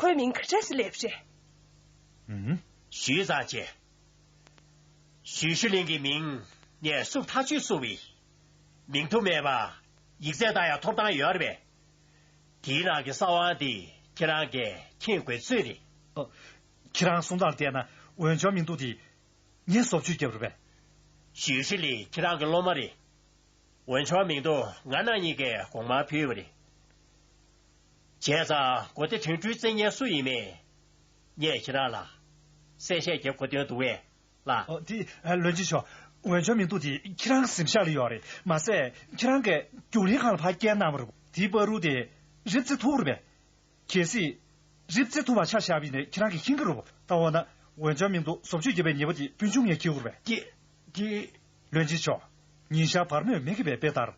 ཁོའི་མིང་ག་འདྲས་སེ་སླེབས་རེད། ཨུམ། ཞུས་ཙང་བྱས། ཞུས་ཧྲི་ལིན་གྱི་མིང་ངས་བསུབ་ཐག་ཆོད་བསུབ་པས། མིང་ཐོ་མེད་པ་ཡིག་ཚད་བཏང་ཡག་ཐོབ་ཐང་ཡོད་རེད་པས། དེའི་ནང་གི་གསང་བ་དེ་ཁྱེད་རང་གིས་མཁྱེན་དགོས་ཚོད་རེད། ཨ། ཁྱེད་རང་གསུང་སྟངས་བལྟས་ན་འོས་སྦྱོར་མིང་ཐོ་དེ་ངས་བཟོ་བཅོས་བརྒྱབ་རེད་པས། ཞུས་ཧྲི་ལིན་ཁྱེད་རང་གི་སློབ་མ་རེད། འོས་སྦྱོར་མིང་ཐོ་ང་རང་གཉིས་ཀས་གོང་མར་ཕུལ་བ་རེད། བྱས་ཙང་གོ་བདེ་དྲན་འཕྲུལ་བཙན་ཉན་སུ་ཡིན་མིན། ངས་ཁྱེད་རང་ལ་གསལ་བཤད་རྒྱབ་དགོས་དོན་འདུག་གས་ལགས། ཨོ་དེ་ཨ། བློན་ཆེན་མཆོག་འོས་སྦྱོར་མིང་ཐོ་དེ་ཁྱེད་རང་གི་གཟིམ་ཤག་ལ་ཡོད་རེད་མ་ཟད། ཁྱེད་རང་གིས་རྒྱུགས་ལེན་ཁང་ལ་ཕར་བསྐྱལ་གནང་བ་རེད། དེའི་བར་དུ་དེ་རིབ་རྩེ་ཐུག་རེད་པས། གལ་སྲིད་རིབ་རྩེ་ཐུག་པ་ཆ་བཞག་པ་ཡིན་ན་ཁྱེད་རང་གིས་མཁྱེན་གྱི་རེད་པ། ད་འོ་ན་འོས་སྦྱོར་མིང་ཐོ་བཟོ་བཅོས་བརྒྱབ་པའི་ཉེས་པ་དེ་སྤུན་ཆུང་ངས་འཁྱེར་དགོས་རེད་པས། ཀྱེ། ཀྱེ། བློན་ཆེན་མཆོག་ཉིན་ཞག་བར་མོས་མི་ཁེབས་པའི་དཔེ་ལྟར།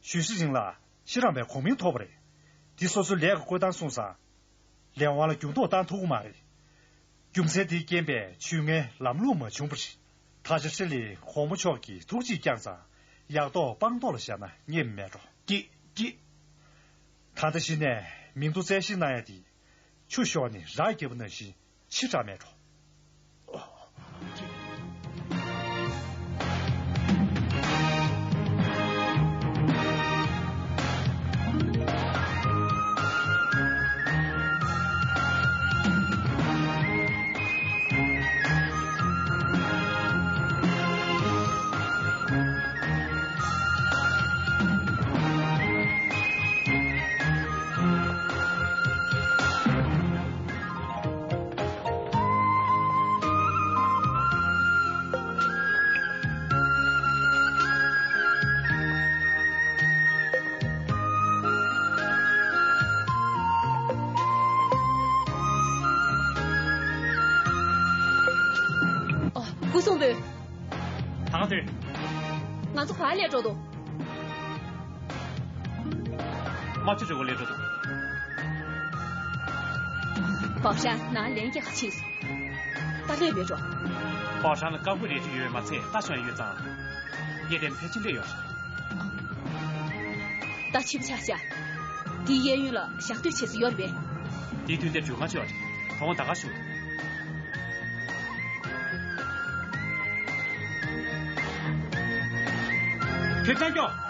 ཞུས་ཧྲི་ལིན་ལ་ཤེས་རམས་པའི་གོང་མིང་ཐོབ་པ་རེད། འདི་སོ་སོའི་ལས་ཀྱི་བཀོད་སྟངས་སོང་ཙང་། ལས་དབང་ལ་འགྱུར་ལྡོག་བཏང་ཐུབ་ཀྱི་མ་རེད། རྒྱུ་མཚན་དེའི་རྐྱེན་པས་ཇུས་ངན་ལམ་ལྷོང་མ་བྱུང་བ་རེད། ད་ཆ་ཧྲི་ལིན་གོང་མ་མཆོག་གིས་ཐུགས་རྗེ་བསྐྱངས་ཙང་ཡག་ཐོག་སྤང་ཐོག་ལ་བཞག་ན་ཉེས་མེད་འགྲོ། ཀྱེ། ཀྱེ། ད་ལྟ་གཞི་ནས་མིང་ཐོ་གསལ་བཤད་གནང་ཡ་དེ་ཆུ་ཤོར་ནས་རགས་བརྒྱབ་པ་ནང་བཞིན་ཕྱི་དྲགས་མེད་འགྲོ། ཨོ། སྐུ་སྲུང་པོས། ད་ག་དུས། ང་ཚོ་ག་ལས་འགྲོ་འདུག་དམག་སྤྱི་གྲོས་འགོ་ལས་འགྲོ་འདུག་པའོ་ཧྲན་ནང་ལན་རྒྱག་ག་ཕྱིན་སོང་། ད་ལོས་མེད་འགྲོ། པའོ་ཧྲན་ལ་བཀའ་བཀོད་རེ་ཞིག་ཡོད་མ་ཚད་ལྟ་སོང་ཡོད་ཙང་། ངས་དེ་ཕལ་ཆེར་སླེབས་ཡོད་རེད། ད་ཕྱི་པོ་ཆགས་ཤག་དེའི་གཡས་གཡོན་ལ་ཞག་སྡོད་བྱེད་ས་ཡོད་རེད་པས། དེའི་མདུན་དེར་གྲོས་ཁང་ཅིག་ཡོད་རེད། དོ་དགོང་ད་ག་བཞུགས། དེ་ལྟར་ཀྱང་།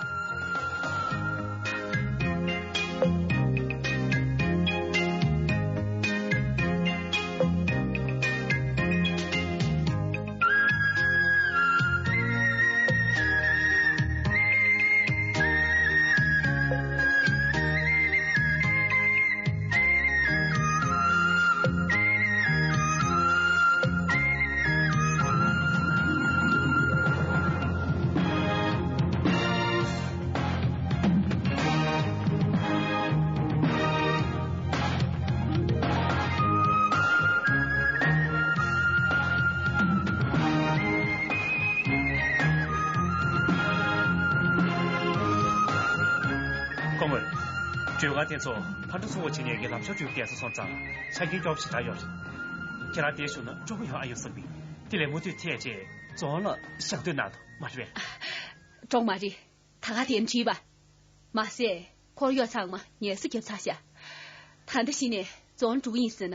སྐུ་ངོ། གྲོས་ཁང་དེ་ཚོ་ཕར་འགྲོ་ཚུར་འོང་བྱེད་མཁན་གྱི་ལམ་ཕྱོགས་བྲུས་བསྡད་ས་སོང་ཙང་ཆ་རྐྱེན་སྐྱོ་པོ་ཞེ་དྲག་ཡོད་རེད། ཁྱེད་རང་འདིར་བཞུགས་ན་སྤྲོ་པོ་ཡོང་ཨ་ཡོང་བསམ་པས། དེ་ལས་མུ་མཐུད་ཐད་རྗེས་རྫོང་ལ་ཞག་སྡོད་གནང་དང་མ་རེད་པས། གྲོགས་མ་རེད། ད་ག་དེར་བྲིས་པ། མ་ཟད་འཁོར་གཡོག་ཚང་མ་ངལ་གསོ་བརྒྱབ་ཚར་ཤག་ད་ལྟ་གཞི་ནས་རྫོང་འགྲོ་གི་ཡིན་ཟེར་ན་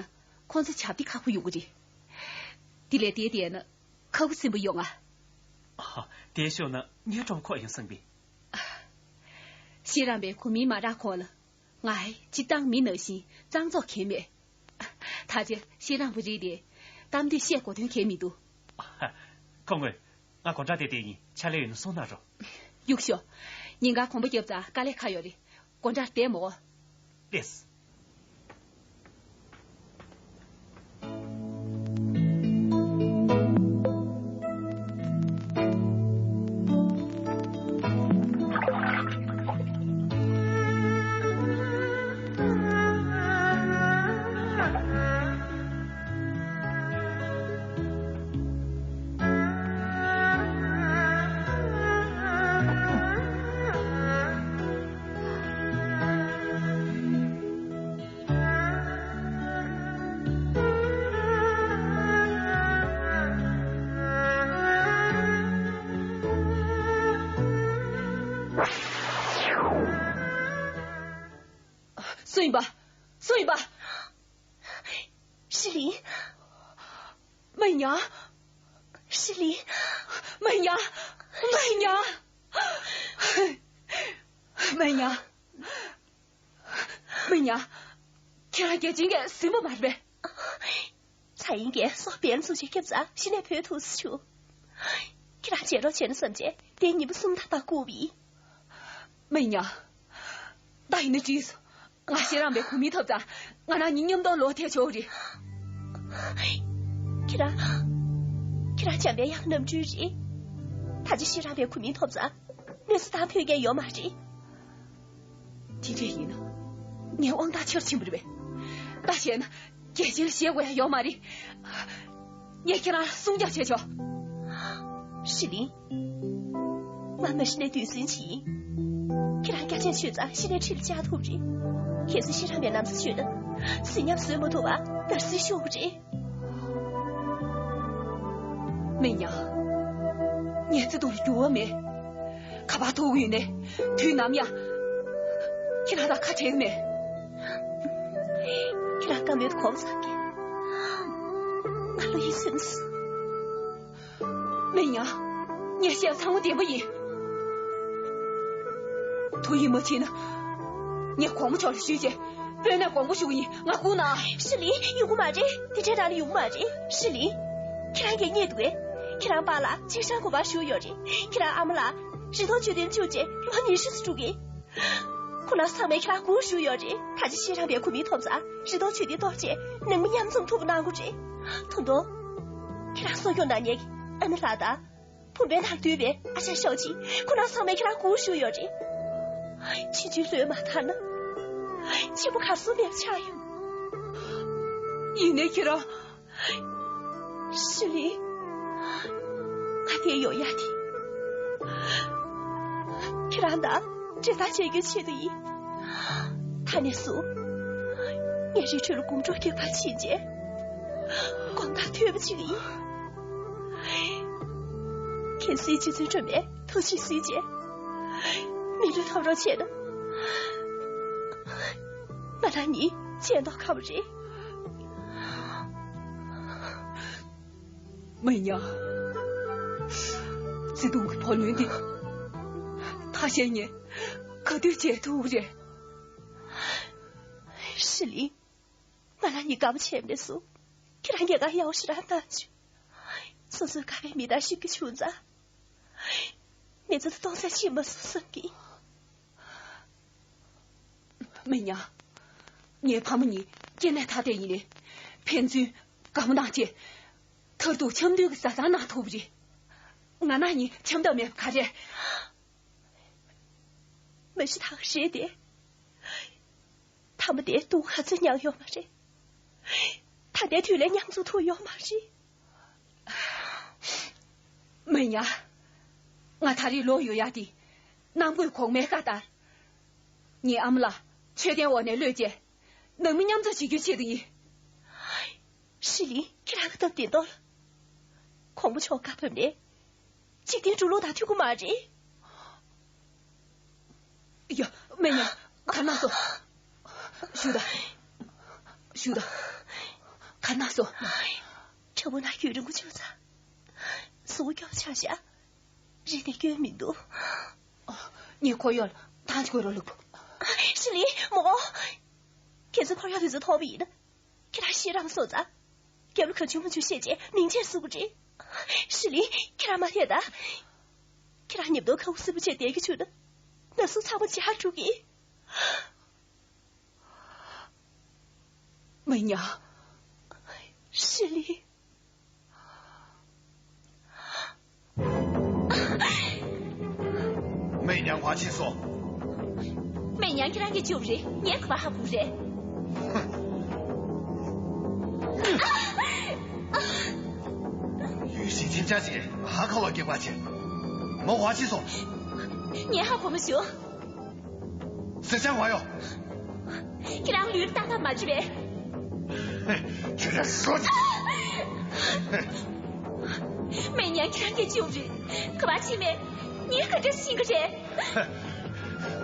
ཁོང་ཚོ་བྱབས་དེ་ཁག་པོ་ཡོང་གི་རེད། དེ་ལས་དེ་བསྡད་ན་ཁ་ཁུ་སིམ་པོ་ཡོང་ང་། ཨ། དེར་བཞུགས་ན་ངའི་གྲོགས་ཁོག་ཡོང་བསམ་པས། ཤེས་རམས་པའི་གོ་མིང་མ་རག་གོང་ལ་ང་སྤྱིར་བཏང་མི་ནང་བཞིན་གཙང་བཙོག་གང་ཡང་མེད། ད་ཆ་ཤེས་རམས་པ་རེད་དེ། གཏམ་དུས་བཤད་དགོས་དོན་གང་ཡང་མི་འདུག་སྐུ་ངོ། ང་དགོང་དག་དེར་བསྡད་ཡིན། ཕྱག་ལས་ཡོད་ན་གསུང་གནང་རོགས། གཡུག་ཞོག་ཉིན་གང་གོམ་པ་རྒྱབ་ཙང་དཀའ་ལས་ཁག་ཡོད་རེད། སྒོ་འགྲམ་བསྡད་མོ། ལགས། སུ་ཡིན་པ། སུ་ཡིན་པ། ཧྲི་ལིན། མི་ཉག་ཧྲི་ལིན། མི་ཉག་མི་ཉག་མི་ཉག་མི་ཉག་ཁྱེད་རང་རྒྱལ་ཆེན་གྱི་སྲིང་མོ་མ་རེད་པས། ཚ་ཡིན་གྱིས་སོ་བེལ་འཛུགས་བྱེད་ཁྱབ་ཙང་གཞི་ནས་བུད་ཐུབ་སུ་བྱུང་། ཁྱེད་རང་བྱེད་རོགས་བྱས་ན་བསམ་བྱས་དེ་ཉིན་པ་གསུམ་ད་ལྟ་བསྐུར་བ་ཡིན། མི་ཉག་ད་ཡིན་ན་འགྲིག་སོང་། ང་ཤེས་རམས་པའི་གོ་མིང་ཐོབ་ཙང་ང་རང་གཉིས་མཉམ་དུ་ལོག་ཐལ་ཆོག་རེད། ཁྱེད་རང་། ཁྱེད་རང་བྱམས་པའི་གཡག་རྣམ་སྤྲུལ་རེད། ད་ཅི་ཤེས་རམས་པའི་གོ་མིང་ཐོབ་ཙང་གནས་ཚུལ་ད་ཕོད་མཁན་ཡོད་མ་རེད། དེ་འདྲ་ཡིན་ན་ངའི་དབང་ཐང་ཆེ་རུ་ཕྱིན་པ་རེད་པས། ད་བྱས་ན་རྒྱལ་ཆེན་ལ་ཞེད་དགོས་ཡ་ཡོད་མ་རེད། ངས་ཁྱེད་རང་ལ་སྲུང་སྐྱོབ་བྱས་ཆོག་ཧྲི་ལིན། ང་མ་གཞི་ནས་འདོད་སེམས་ཆེ་ཡིན། ཁྱེད་རང་རྒྱ་ཆེན་ཆོས་ཚང་གཞི་ནས་ཁྲིད་ལ་བཅར་ཐུབ་རེད། གལ་སྲིད་ཤེས་རམས་པའི་ལམ་སང་ཆོས་ན་ཟིན་ཉམས་བཟོད་མ་ཐུབ་པ་འདར་སིག་ཤོར་གི་རེད། མི་ཉག་ངས་བརྩེ་དུང་ལ་འགྱུར་བ་མེད། ག་པར་ཐུག་གི་ཡོད་ནའི་དུས་ནམ་ཡང་ཁྱེད་རང་དང་ཁ་བྲལ་གི་མེད། ཁྱེད་རང་བཀའ་མོལ་དུ་གོམས་ཚར་གི། ང་བློ་ཡིད་ཚིམ་སོང་། མི་ཉག་ངས་བཤད་ཚང་མ་བདེན་པ་ཡིན། དུ་ཡིད་མ་ཆེས་ན། ངས་གོང་མ་མཆོག་ལ་ཞུས་བྱས། དཔོན་གནས་དགོངས་པ་ཞུ་གི་ཡིན། ང་སྒུག་གནང་། ཧྲི་ལིན། ཡོང་གི་མ་རེད། དེ་འདྲའི་རང་ལ་ཡོང་གི་མ་རེད། ཧྲི་ལིན། ཁྱེད་རང་གིས་རྙེད་འདུག་གས། ཁྱེད་རང་པཱ་ལགས་ཅིན་ཧྲན་དགོན་པར་བཞུགས་ཡོད་རེད། ཁྱེད་རང་ཨ་མ་ལགས་རི་ཐོག་མཆོད་རྟེན་བཅུག་བྱས་ལོ་ཉི་ཤུ་ཙམ་འགྲོ་གི། ཁོ་རང་ཚང་མས་ཁྱེད་རང་སྒུག་བཞུགས་ཡོད་རེད། ད་ཅི་ཤེས་རམས་པའི་གོ་མིང་ཐོབ་ཙང་རི་ཐོག་མཆོད་རྟེན་གཏོར་བྱས་ནང་མི་མཉམ་འཛོམས་ཐུབ་པ་གནང་དགོས་རེད། ད་དུང་། ཁྱེད་རང་གསོ་སྐྱོང་གནང་མཁན་གྱི་ཨ་ནེ་ལགས་དང་། བུམ་པའི་ནང་འདུས་པའི་ཨ་ཅག་ཤའོ་ཆིན། ཁོ་རང་ཚང་མས་ཁྱེད་རང་སྒུག་བཞུགས་ཡོད་རེད། ཕྱིན་ཆད་ལྷོད་མ་ཐར་ན། གཅིག་པུ་གར་སོང་མེད་པ་ཆགས་ཡོང་། ཡིན་ནའི་ཁྱེད་རང་། ཧྲི་ལིན། ང་འདིར་ཡོང་ཡ་དེ། ཁྱེད་རང་དང་འབྲེལ་ཐག་བཅད་རྒྱུའི་ཆེད་དུ་ཡིན། ད་ནས་བཟུང་། ངས་རི་ཁྲོད་ལ་སྒོམ་སྒྲུབ་རྒྱག་པར་ཕྱིན་རྗེས། དགོང་དག་ཐོས་པ་བྱེད་ཀྱི་ཡིན། གལ་སྲིད་རྗེ་བཙུན་སྒྲོལ་མས་ཐུགས་རྗེས་གཟིགས་བྱས། མི་ལུས་ཐོབ་རོགས་བྱས་ན། ང་རང་གཉིས་མཇལ་མདོག་ཁ་པོ་རེད། མི་ཉག་བརྩེ་དུང་གི་བུ་ལོན་འདི། ཐ་ཤལ་ངས་ག་དུས་བྱེད་ཐུབ་རེད། ཧྲི་ལིན། ང་རང་གཉིས་དགའ་པོ་བྱས་མེད་སོང་། ཁྱེད་རང་ངེད་ཀ་ཡག་པོ་ཞེ་དྲག་གནང་བྱུང་། སོ་སོའི་དགའ་བའི་མི་དང་གཤིབ་ཀྱི་བྱུང་ཙང་། མི་ཚེ་ལ་གཏོང་ས་ཤི་མ་སོང་བསམ་གི། མི་ཉག་ངའི་ཕ་མ་གཉིས་སྐྱེ་གནས་ཐ་དད་ཡིན་ནའི། ཕན་ཚུན་དགའ་མོ་དང་བཅས། མཐར་ཐུག་འཆམ་མཐུན་གྱི་བཟའ་ཚང་གནང་ཐུབ་པ་རེད། ང་རང་གཉིས་འཆམ་ཐབས་མེད་པ་ག་རེ། མ་གཞི་ད་ག་རེད་དེ། ཐ་མ་དེ་སྡུག་ག་ཚོད་མྱངས་ཡོད་མ་རེད། ད་ལྟའི་དུས་ལས་མཉམ་འཛོམས་ཐུབ་ཡོད་མ་རེད། མི་ཉག་ང་ད་རེས་ལོག་ཡོང་ཡ་དེ། གནམ་བསྐོས་གོང་མའི་བཀའ་ལྟར། ངའི་ཨ་མ་ལགས་མཆོད་རྟེན་འོག་ནས་གློད་བྱས། ནང་མི་མཉམ་འཛོམས་བྱེད་རྒྱུའི་ཆེད་དུ་ཡིན། ཧྲི་ལིན། ཁྱེད་རང་གི་སྟབས་བདེ་མདོག་ལ། གོང་མ་མཆོག་བཀའ་ཕབ་ནས། འཇིག་རྟེན་འགྲོ་ལུགས་དང་མཐུན་གྱི་མ་རེད། ཡ། མི་ཉག་ག་ན་སོ། བཞུགས་དང་། བཞུགས་དང་། ག་ན་སོ། དྲ་འབུ་ནང་རྒྱུན་རིང་པོ་བྱུང་ཙང་། གཟུགས་པོ་སྐྱོ་པོ་ཆགས་ཤག་རེད་དེ་སྐྱོན་མི་འདུག་ངས་ཁོར་ཡུག་ལ་ཐང་ཆད་དགོས་རོགས་ལུགས། ཧྲི་ལིན། མོ། ཁྱེད་ཚོ་ཁོར་ཡུག་དུས་ཚོད་ཐོག་པ་ཡིན་ན། ཁྱེད་རང་ཤེས་རམ་སོང་ཙང་། རྒྱབ་ལ་གང་བྱུང་མང་བྱུང་བཤད་རྗེས་མིང་ཆད་སུ་གི་རེད། ཧྲི་ལིན། ཁྱེད་རང་མ་དེ་ད། ཁྱེད་རང་ཉིབ་དོ་ཁ་བུ་སིབ་པོ་བྱས་བསྡད་ཀྱི་བྱུང་ན། ན་ཟུག་ཚང་མ་བྱེད་ཧ་འགྲོ་གི། མི་ཉག་ཧྲི་ལི། མི་ཉག་བ་ཆི་སོ། མི་ཉག་ཁྱེད་རང་གི་ཅུབ་རེད། ངས་ག་པ་ཧ་གོ་རེད། ཡུལ་ཤིང་ཁྱིམ་ཆ་ཞིག་ཧ་ཁ་བ་སྐྱེ་བ་ཆེ། མོ་བ་ཆི་སོ། ངས་ཧ་གོ་མ་བྱུང་། སེ་ཆང་བ་ཡོ། ཁྱེད་རང་ལུས་ཏག་ཏག་མ་བྱེད་པས། ཁྱེད་རང་སོ། མི་ཉག་ཁྱེད་རང་གི་ཅུབ་རེད། ག་པ་ཕྱིན་མེད། ངས་ག་འདྲ་ཤེས་ཀྱི་རེད།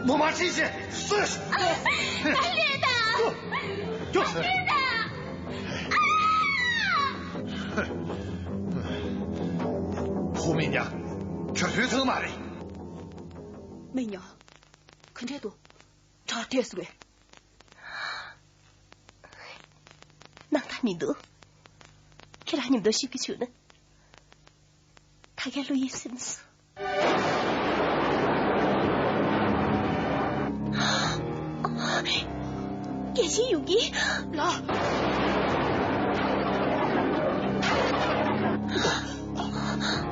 མོ་མ་ཕྱིན་ཤེས་སུས། ད་ལས་ད། ཁྱོད་ལས་ད། ཧུ། མི་ཉག་ཁྱོད་ལུས་ཐང་མ་རེད། མི་ཉག་ག་འདྲས་འདུག་གྲ་སྒྲིག་སོང་ངས། སྣང་དག་མི་འདུག་ཁྱེད་རང་མཉམ་དུ་ཤི་གི་བྱུང་ན། ད་ག་བློ་ཡིད་ཚིམ་སོང་། རྒྱལ་ཆེན་ཡོང་གི་ལགས།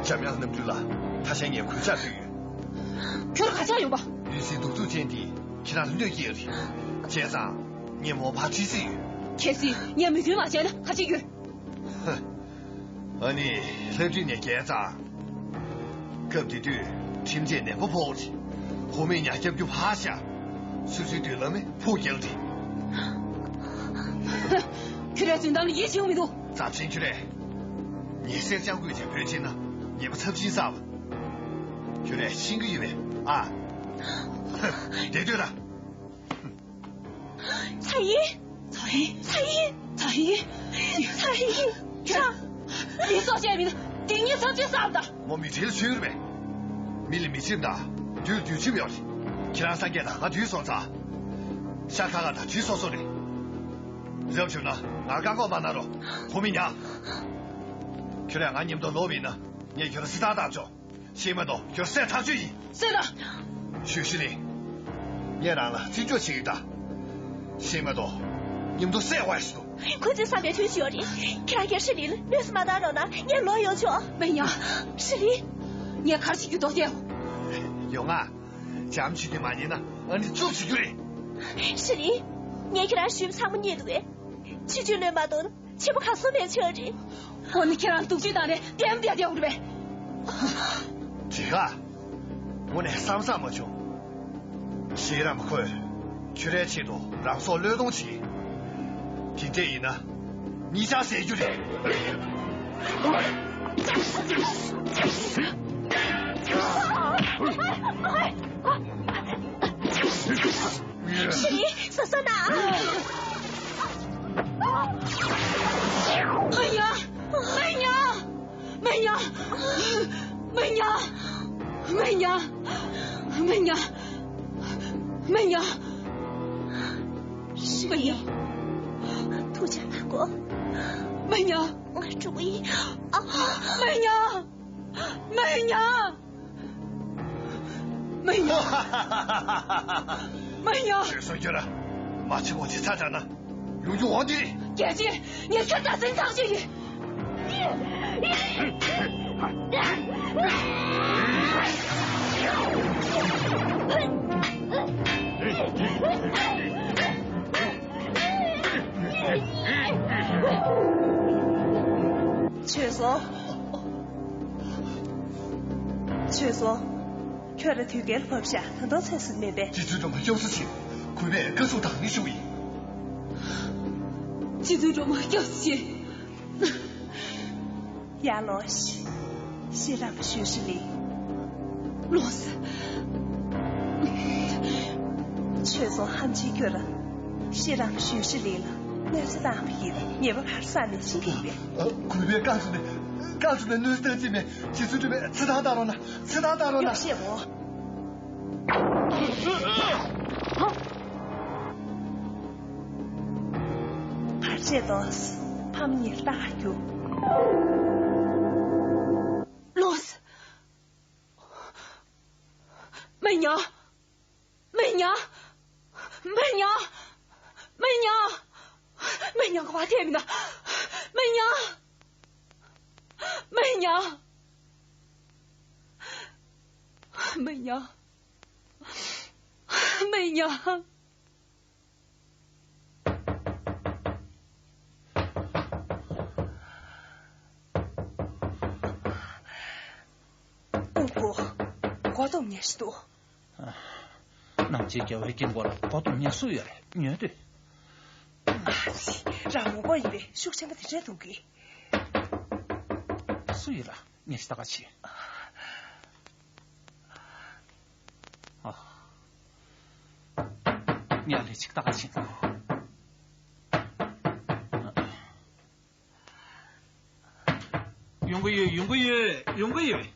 འཇམ་དབྱངས་རྣམ་འཕྲུལ་ལགས། ཐ་ཤལ་ངས་གུས་ཕྱག་ཕུལ་ཡོད། ཁྱོད་ག་ཆགས་ཡོང་པ། ཡུལ་སྲིད་གདུག་རྩུབ་ཅན་འདིས་ཁྱེད་རང་ལ་གནོད་ཀྱི་ཡོད་རེད། བྱས་ཙང་ངས་མོ་ཕར་ཁྲིད་རྩིས་ཡོད། གལ་སྲིད་ངས་མོས་མཐུན་མ་བྱས་ན་ག་བྱེད་ཀྱི་ཡོད། ཧ། ཨ་ནི་ལྷ་བྲིས་ནས་བརྒལ་ཙང་། སྐབས་དེ་དུས་ཁྲིམས་ཆད་ནན་པོ་ཕོག་རེད། ཧུ་མི་ཉག་སྐྱབས་རྒྱུ་ཕར་བཞག་སོ་སོའི་དུས་ལ་མི་ཕུགས་རྒྱལ་རེད། ཁྱོད་རའི་རྫུན་གཏམ་ལ་ཡིད་ཆེས་མི་འདུག་རྫབ་ཆེན་ཁྱོད་རས། ཉི་ཟེར་ལྕགས་སྐུད་ཅིག་བོད་ཕྱིན་ན་ཉེས་པ་ཚབས་ཆེན་བསགས་པ། ཁྱོད་རས་ཤེས་ཀྱི་ཡོད་པས་ཨ། ཧ། དེ་དུས་ལ། ཚ་ཡི། ཚ་ཡི། ཚ་ཡི། ཚ་ཡི། ཚ་ཡི། ཁྱོད་རང་། མི་སྲོག་བཅད་མིན་འདི་ཉིད་ཚབས་ཆེན་བསགས་པ་དང་། མོ་མི་ཁྲེལ་ཚུལ་རེད་པས། མི་ལ་མི་ཁྲིམས་དང་དུས་ལ་དུས་ཁྲིམས་ཡོད་རེད། ཁྱེད་རང་སངས་རྒྱས་དང་ང་དུས་སོང་ཙང་། ཤ་ཁ་ཁ་དང་དུས་སོ་སོ་རེད། རབ་བྱུང་ན་ང་བཀག་འགོག་མ་གནང་རོགས། ཧུ་མི་ཉག་ཁྱོད་རས་ང་མཉམ་དུ་ལོག་མིན་ན་ངས་ཁྱོད་རང་སྲི་ཐག་བཏང་ཆོག་ཤེས་མ་གཏོགས་ཁྱོད་བསད་ཐག་ཆོད་ཡིན། བསད་ན། ཞུས་ཞུས་ལི། ངས་རང་ལ་བརྩི་འཇོག་བྱེད་ཀྱི་ད། ཤེས་མ་གཏོགས་མཉམ་དུ་བསད་དགོས་ཞིག་འདུག་ཁོ་ཚོས་བསམ་པའི་དོན་ཞིག་ཡོད་རེད། ཁྱེད་རང་གིས་ཧྲི་ལི་ལ་གནོད་འཚེ་མ་བཏང་རོགས་གནང་། ངས་ལོག་ཡོང་ཆོག་མི་ཉག་ཧྲི་ལི། ངས་ག་རེ་བྱེད་རྒྱུ་འདུག་ལྟོས། ཡོང་ང་། བྱམས་ཆུ་དེ་མ་ཉན་ན་ཨ་ནི་རྩུབ་བྱེད་རྒྱུ་རེད། ཧྲི་ལི། ངས་ཁྱེད་རང་ཞུས་པ་ཚང་མ་རྙེད་འདུག་གས། ཆུ་ཆུ་ལོན་མ་གཏོང་ཆེན་པོ་ག་སོ་མེད་ཆོག་རེད། འོ་ནི་ཁྱེད་རང་སྡུག་ཅིག་དང་ནས་ལྟད་མོ་བལྟས་བསྡད་ཡོད་རེད་པས། དེ་ག་དངོས་གནས་བསམ་བསམ་མ་བྱུང་། ཤེས་རམ་ཁོས་ཁྱོད་རའི་ཆེད་དུ་རང་སྲོག་བློས་གཏོང་བྱེད། དེ་འདྲས་ཡིན་ན་གཉིས་ཆར་ཟད་རྒྱུ་རེད། ཧྲི་ལི། ཟ་ས་ན། མི་ཉག་མི་ཉག་མི་ཉག་མི་ཉག་མི་ཉག་མི་ཉག་ཧྲི་ལི། ཐུགས་རྗེ་གནང་གོ་མི་ཉག་ང་འགྲོ་གི་ཡིན། ཨ། མི་ཉག་མི་ཉག་མི་ཉག་མི་ཉག་ཁྱོད་སོ་ཁྱོད་ར། མ་ཆེ་བོ་ཆེ་ཚ་དྲགས་ན་ཡོང་རྒྱུ་འོང་དེ་རེད། རྒྱལ་ཆེན་ངས་ཁྱོད་ད་སེམས་ཐག་ཆོད་ཡིན། ཆོས་སོང་། ཆོས་སོང་། ཁྱོད་ར་དུས་འགལ་བབས་ཤག་ད་དུང་ཚེ་སྲིད་མེད་པས། རྗེ་བཙུན་སྒྲོལ་མ་སྐྱབས་སུ་མཆི། གུས་པས་བཀའ་ཟུར་དང་ནི་ཞུ་ཡིན། རྗེ་བཙུན་སྒྲོལ་མ་སྐྱབས་སུ་མཆི། ཡར་ལོངས་ཤིག་ཤེས་རབ་ཞུས་ཧྲི་ལི། ལོངས། ཆོས་སོང་། ཧམ་ཆེན་ཁྱོད་ར། ཤེས་རབ་ཞུས་ཧྲི་ལི་ལ་གནོད་འཚེ་བཏང་བ་ཡིན། ཉེས་པ་ག་རེ་བསགས་ནས་ཤི་གི་ཡིན་པས། གུས་པས་བཀའ་ཟུར་ནས་བཀའ་ཟུར་ནས་གནོད་འཚེ་བཏང་ཅི་མེད། རྗེ་བཙུན་སྒྲོལ་མས་ཚེ་ཐར་བཏང་རོགས་གནང་། ཚེ་ཐར་བཏང་རོགས་གནང་། ཡོ་ཤེས་བོ། བར་ཆད་དོ། ཕམ་ཉེས་རྟགས་རྒྱུ། ལོས། མི་ཉག་མི་ཉག་ག་བ་ཐེ་མི་ན། མི་ཉག་མི་ཉག་མི་ཉག་མི་ཉག་ཨུ་ཀོ། གོ་ཏོ་ཉེ་ཤི་ཏོ། ནམ་ཅིག་རྒྱལ་བའི་དཀྱིལ་འཁོར་ལ་གོ་ཏོ་ཉེ་སུ་ཡོད་རེད་ཉོས་ཏེ། རང་མོ་པ་ཡིན་པས་ཤུགས་ཆེན་པོ་དེ་འདྲས་འདུག་གི། སུ་ཡིན་ལ་ཉེ་ཤི་ད་ག་ཆེ། ཨ། ཉ་ལི་ཅིག་ད་ག་ཆེ། ཡོང་གི་ཡོད། ཡོང་གི་ཡོད། ཡོང་གི་ཡོད།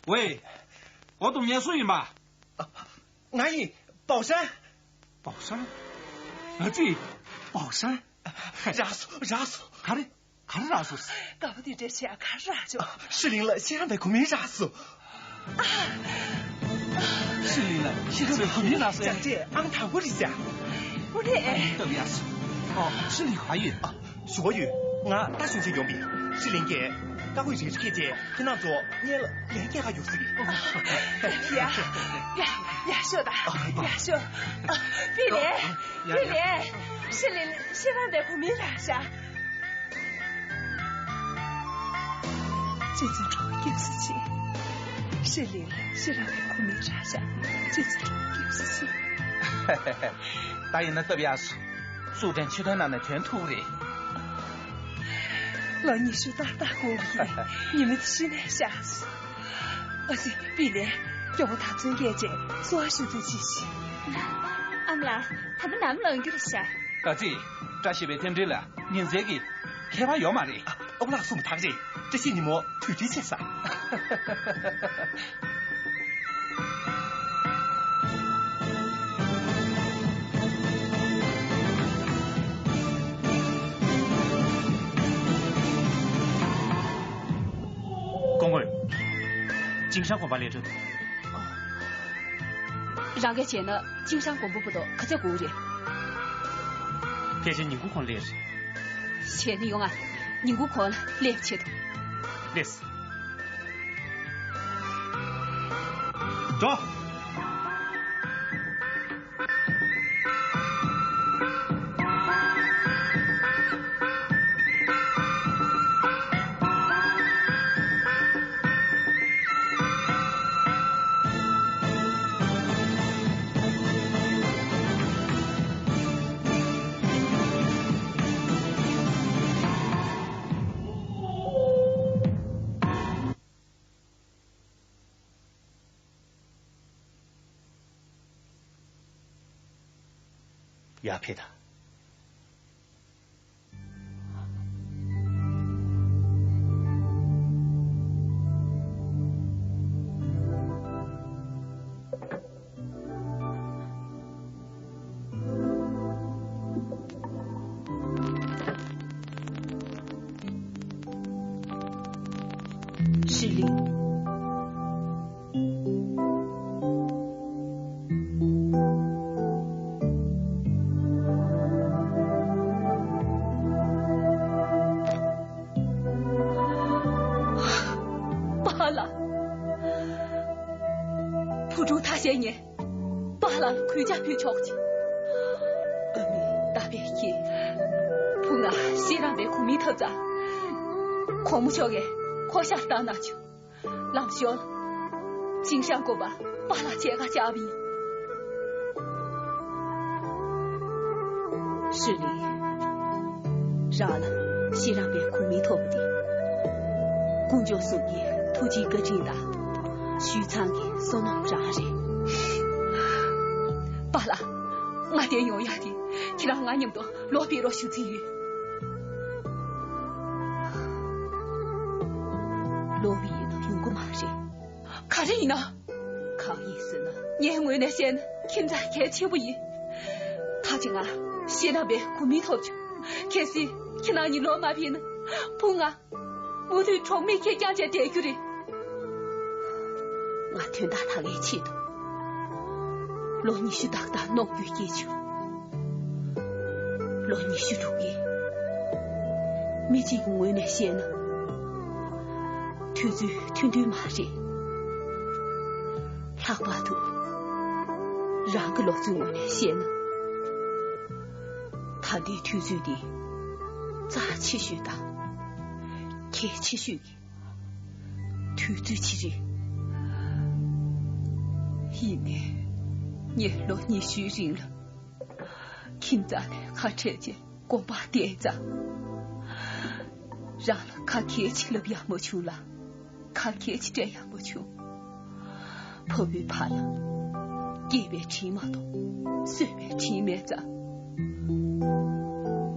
ཝེ། འོ་དུ་ངལ་གསོ་ཡིན་པ། ང་ཡིན། པའོ་ཧྲན། པའོ་ཧྲན། ཨ་ཙི། པའོ་ཧྲན། རག་སོ། རག་སོ། ག་རེ། ག་རེ་རག་སོ། དགའ་པོ་དེ་འདྲ་བྱས་ག་རེ་རག་བྱུང་། ཧྲི་ལིང་ལ་ཤེས་རབ་པའི་གོ་མིང་རག་སོ། ཧྲི་ལིང་ལ་ཤེས་རབ་པའི་གོ་མིང་རག་སོ། ཅང་ཅེ་ཨང་དང་པོ་རེད་ཤག། ཨོ་རེད། སྟབས་ཡག་སོ། ཨོ། ཧྲི་ལིང་ག་ཡོད། ཨ། ཞུ་བ་ཡོད། ང་རྟ་ཞོན་ཆེད་ཡོང་པས། ཧྲི་ལིང་གིས་ཀ་ཧུའི་རིགས་སུ་ཁྱེད་ཀྱིས་ཁྱེད་རྣམ་ཚོ་ངའི་ལ་ལན་སྐྱེལ་ག་ཡོང་ཟེར་གི། ཡ་ཡ་ཡ་ཤོད་ད། ཡ་ཤོད། ཨ། པི་ལེ། པི་ལེ། ཧྲི་ལིང་ཤེས་རབ་པའི་གོ་མིང་རག་ཤག། ཅི་ཙི་གྲོགས་སྐྱབས་སུ་མཆི། ཧྲི་ལིང་ཤེས་རབ་པའི་གོ་མིང་རག་ཤག། ཅི་ཙི་གྲོགས་སྐྱབས་སུ་མཆི། ད་ཡིན་ན་སྟབས་ཡག་སོ། སུ་དྲན་ཆུ་ཐོན་ནང་ནས་ཐོན་ཐུབ་རེད། ལོ་ཉི་ཤུ་ཏག་ཏག་འགོར་གི་རེད། ཉི་མ་དེ་ཤི་ནས་ཤག། ཨ་ཙི། པི་ལེ། སྐྱོ་བོ་ད་ཚོན་སྐྱེས་རྗེས་གསོལ་བ་ཞུ་ཚུལ་ཅི་ཞིག། ཨ་མ་ལགས། ད་ལྟ་ནམ་ལངས་རྒྱུ་རེད་ཤག། ཨ་ཙི། བཀྲ་ཤིས་པའི་རྟེན་འབྲེལ་ལ་ཉིན་མཚན་གྱི་ཁྱད་པར་ཡོད་མ་རེད། ཨ་ཨོ་ལགས་གསུངས་པ་དག་རེད། བཀྲ་ཤིས་ཉིན་མོ་དུས་འཁྲུལ་ཆེ་ས། སྐུ་ངོ། ཅིང་ཤང་དགོན་པ་སླེབས་འགྲོ་འདུག། རང་གིས་བྱས་ན་ཅིང་ཤང་དགོན་པ་བར་དུ་ག་ཚོད་འགོར་རེད། ཕལ་ཆེར་ཉིན་གུང་གོང་སླེབས་རེད། བྱས་ན་ཡོང་ང་། ཉིན་གུང་གོང་ལ་སླེབས་ཆེད་དུ། ལེགས། འགྲོ། ཡར་ཕེབས་དང་། ཧྲི་ལིང་། པཱ་ལགས། བུ་ཕྲུག་ཐ་ཤལ་ངས་པཱ་ལགས་ལ་གུས་ཕྱག་ཕུལ་ཆོག་ཅིག། ཨ་མའི་རྟ་བས་ཁྱེད་བུ་ང་ཤེས་རབ་པའི་གོ་མིང་ཐོབ་ཙང་། གོང་མ་མཆོག་གིས་ཁོ་ཤ་བཏང་གནང་བྱུང་། ལམ་ཞོར་ཅིང་ཤང་དགོན་པ་པཱ་ལགས་མཇལ་ཁ་བཅར་བ་ཡིན། ཧྲི་ལིང་། རང་ལ་ཤེས་རབ་པའི་གོ་མིང་ཐོབ་པ་དེ། དཀོན་མཆོག་གསུམ་གྱི་ཐུགས་རྗེའི་བཀའ་དྲིན་དང་། ཞུས་ཚང་གི་བསོད་ནམས་རང་རེད། པཱ་ལགས། ང་བསྡད་ཡོང་ཡག་དེ་ཁྱེད་རང་ང་མཉམ་དུ་ལོག་ཕེབས་རོགས་ཞུ་རྩིས་ཡོད། ལོག་པ་ཡིན་ན་ཡོང་གི་མ་རེད། ག་རེ་ཡིན་ན། གང་ཡིན་ཟེར་ན། ངའི་ངོས་ནས་བཤད་ན་ཁྱིམ་ཚང་གལ་ཆེན་པོ་ཡིན། ད་ཅི་ང་ཤེས་རབ་པའི་གོ་མིང་ཐོབ་བྱུང་། གལ་སྲིད་ཁྱེད་རང་གཉིས་ལོག་མ་ཕེབས་ན་བུ་ང་མུ་མཐུད་གྲོགས་མེད་ཁེར་རྐྱང་བྱས་བསྡད་རྒྱུ་རེད། ང་དོན་དག་ད་གའི་ཆེད་དུ་ལོ་ཉི་ཤུ་ཏག་ཏག་ནོར་འཁྲུལ་སྐྱེས་བྱུང་། ལོ་ཉི་ཤུ་དྲུག་གི་མི་གཅིག་གི་ངོས་ནས་བཤད་ན། དུས་ཚོད་ཐུང་ཐུང་མ་རེད། ལྷག་པར་དུ། རང་གི་ལོ་ཚོའི་ངོས་ནས་བཤད་ན། ད་ལྟའི་དུས་ཚོད་འདི། རྩ་ཆེ་ཤོས་དང་། གལ་ཆེ་ཤོས་ཀྱི། དུས་ཚོད་ཅིག་རེད། ཡིན་ནའི། ངས་ལོ་ཉི་ཤུའི་རིང་ལ། ཁྱིམ་ཚང་ནས་ཁ་བྲལ་རྗེས་དགོན་པར་བསྡད་ཙང་། རང་ལ་ཁ་སྐད་ཅིག་ལབ་ཡག་མ་བྱུང་ལ། ཁ་སྐད་ཅིག་སྤྲད་ཡག་མ་བྱུང་། ཕ་བུའི་བར་ལ། སྐྱེས་པའི་དྲིན་མ་གཏོགས། གསོས་པའི་དྲིན་མེད་ཙང་།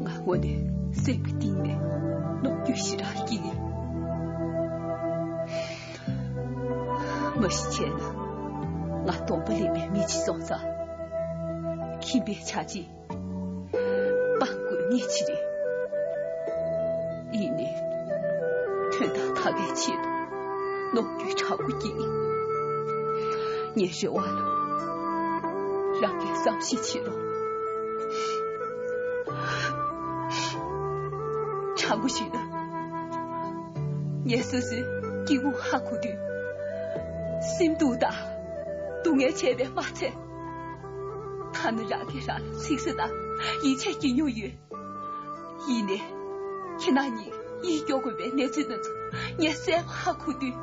ང་དངོས་གནས་སེམས་ཀྱི་གཏིང་ནས་གནོང་འགྱོད་ཞེ་དྲག་སྐྱེས། མ་གཞི་བྱས་ན། ང་སྡོམ་པ་ལེན་པའི་མི་ཅིག་སོང་ཙང་། ཁྱིམ་པའི་བྱ་བྱེད་སྤང་དགོས་མཁན་ཅིག་རེད། ཡིན་ནའི། དོན་དག་ད་གའི་ཆེད་དུ་གནོང་འགྱོད་དྲག་པོ་སྐྱེས། ངའི་རེ་བ་ལ། རང་གིས་བསམ་ཤེས་བྱེད་རོགས། དྲང་པོ་ཞུས་ན། ངས་སོ་སོའི་སྐྱེ་བོ་ཧ་གོ་དུས། སེམས་སྡུག་དང་། སྡུག་བསྔལ་བྱས་པས་མ་ཚད། ཐ་ན་རང་གིས་རང་ལ་ཚིག་ཟ་དང་ཡིད་ཆད་སྐྱེ་མྱོང་ཡོད། ཡིན་ནའི། ཁྱེད་རྣམ་གཉིས་ཡིད་སྐྱོ་དགོས་པའི་གནས་ཚུལ་འདི་ཚོ་ངས་གསལ་པོ་ཧ་གོ་དུས།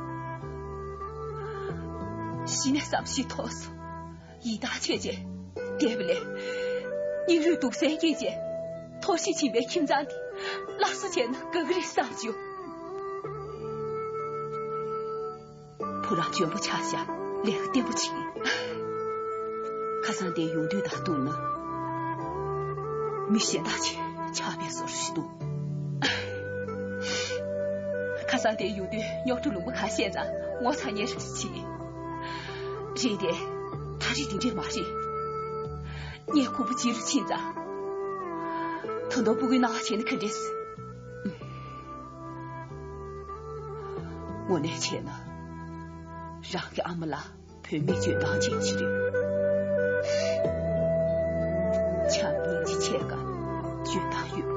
གཞི་ནས་བསམ་ཤེས་ཐོག་སོང་། ཡིད་ཐག་ཆད་རྗེས་བསྡད་པ་ལས། སྙིང་རུས་སྡུག་སྲན་སྐྱེས་རྗེས་ཐོར་ཞིག་ཕྱིན་པའི་ཁྱིམ་ཚང་འདི་སླར་གསོ་བྱས་ན་དགའ་གི་རེད་བསམ་བྱུང་། བུ་རང་འཇོན་པོ་ཆགས་ཤག་ལས་ཀ་བརྟན་པོ་བྱེད། ཁ་སང་དེ་ཡོང་དུས་དང་བསྡུར་ན། མི་གཞན་དག་ཅིག་ཆགས་པའི་བཟོ་འདྲ་ཞིག་འདུག་ཁ་སང་དེ་ཡོང་དུས་རྙོག་དྲ་ལུང་པ་གང་བཤད་ཙང་ངོ་ཚ་ཉེ་རེ་ཞིག་བྱེད། རེད་དེ། ད་རེས་དེ་འདྲས་མ་རེད། ངས་ཁོ་བོ་རྗེས་ལ་ཕྱིན་ཙང་། ད་དུང་སྤུ་གུའི་སྣང་བ་བྱས་ན་ག་འདྲས། དངོས་གནས་བྱས་ན། རང་གི་ཨ་མ་ལགས་བུད་མེད་འཇོན་ཐང་ཅན་ཞིག་རེད། བྱམས་སྙིང་རྗེ་ཆེ་ག་འཇོན་ཐང་ཡོད།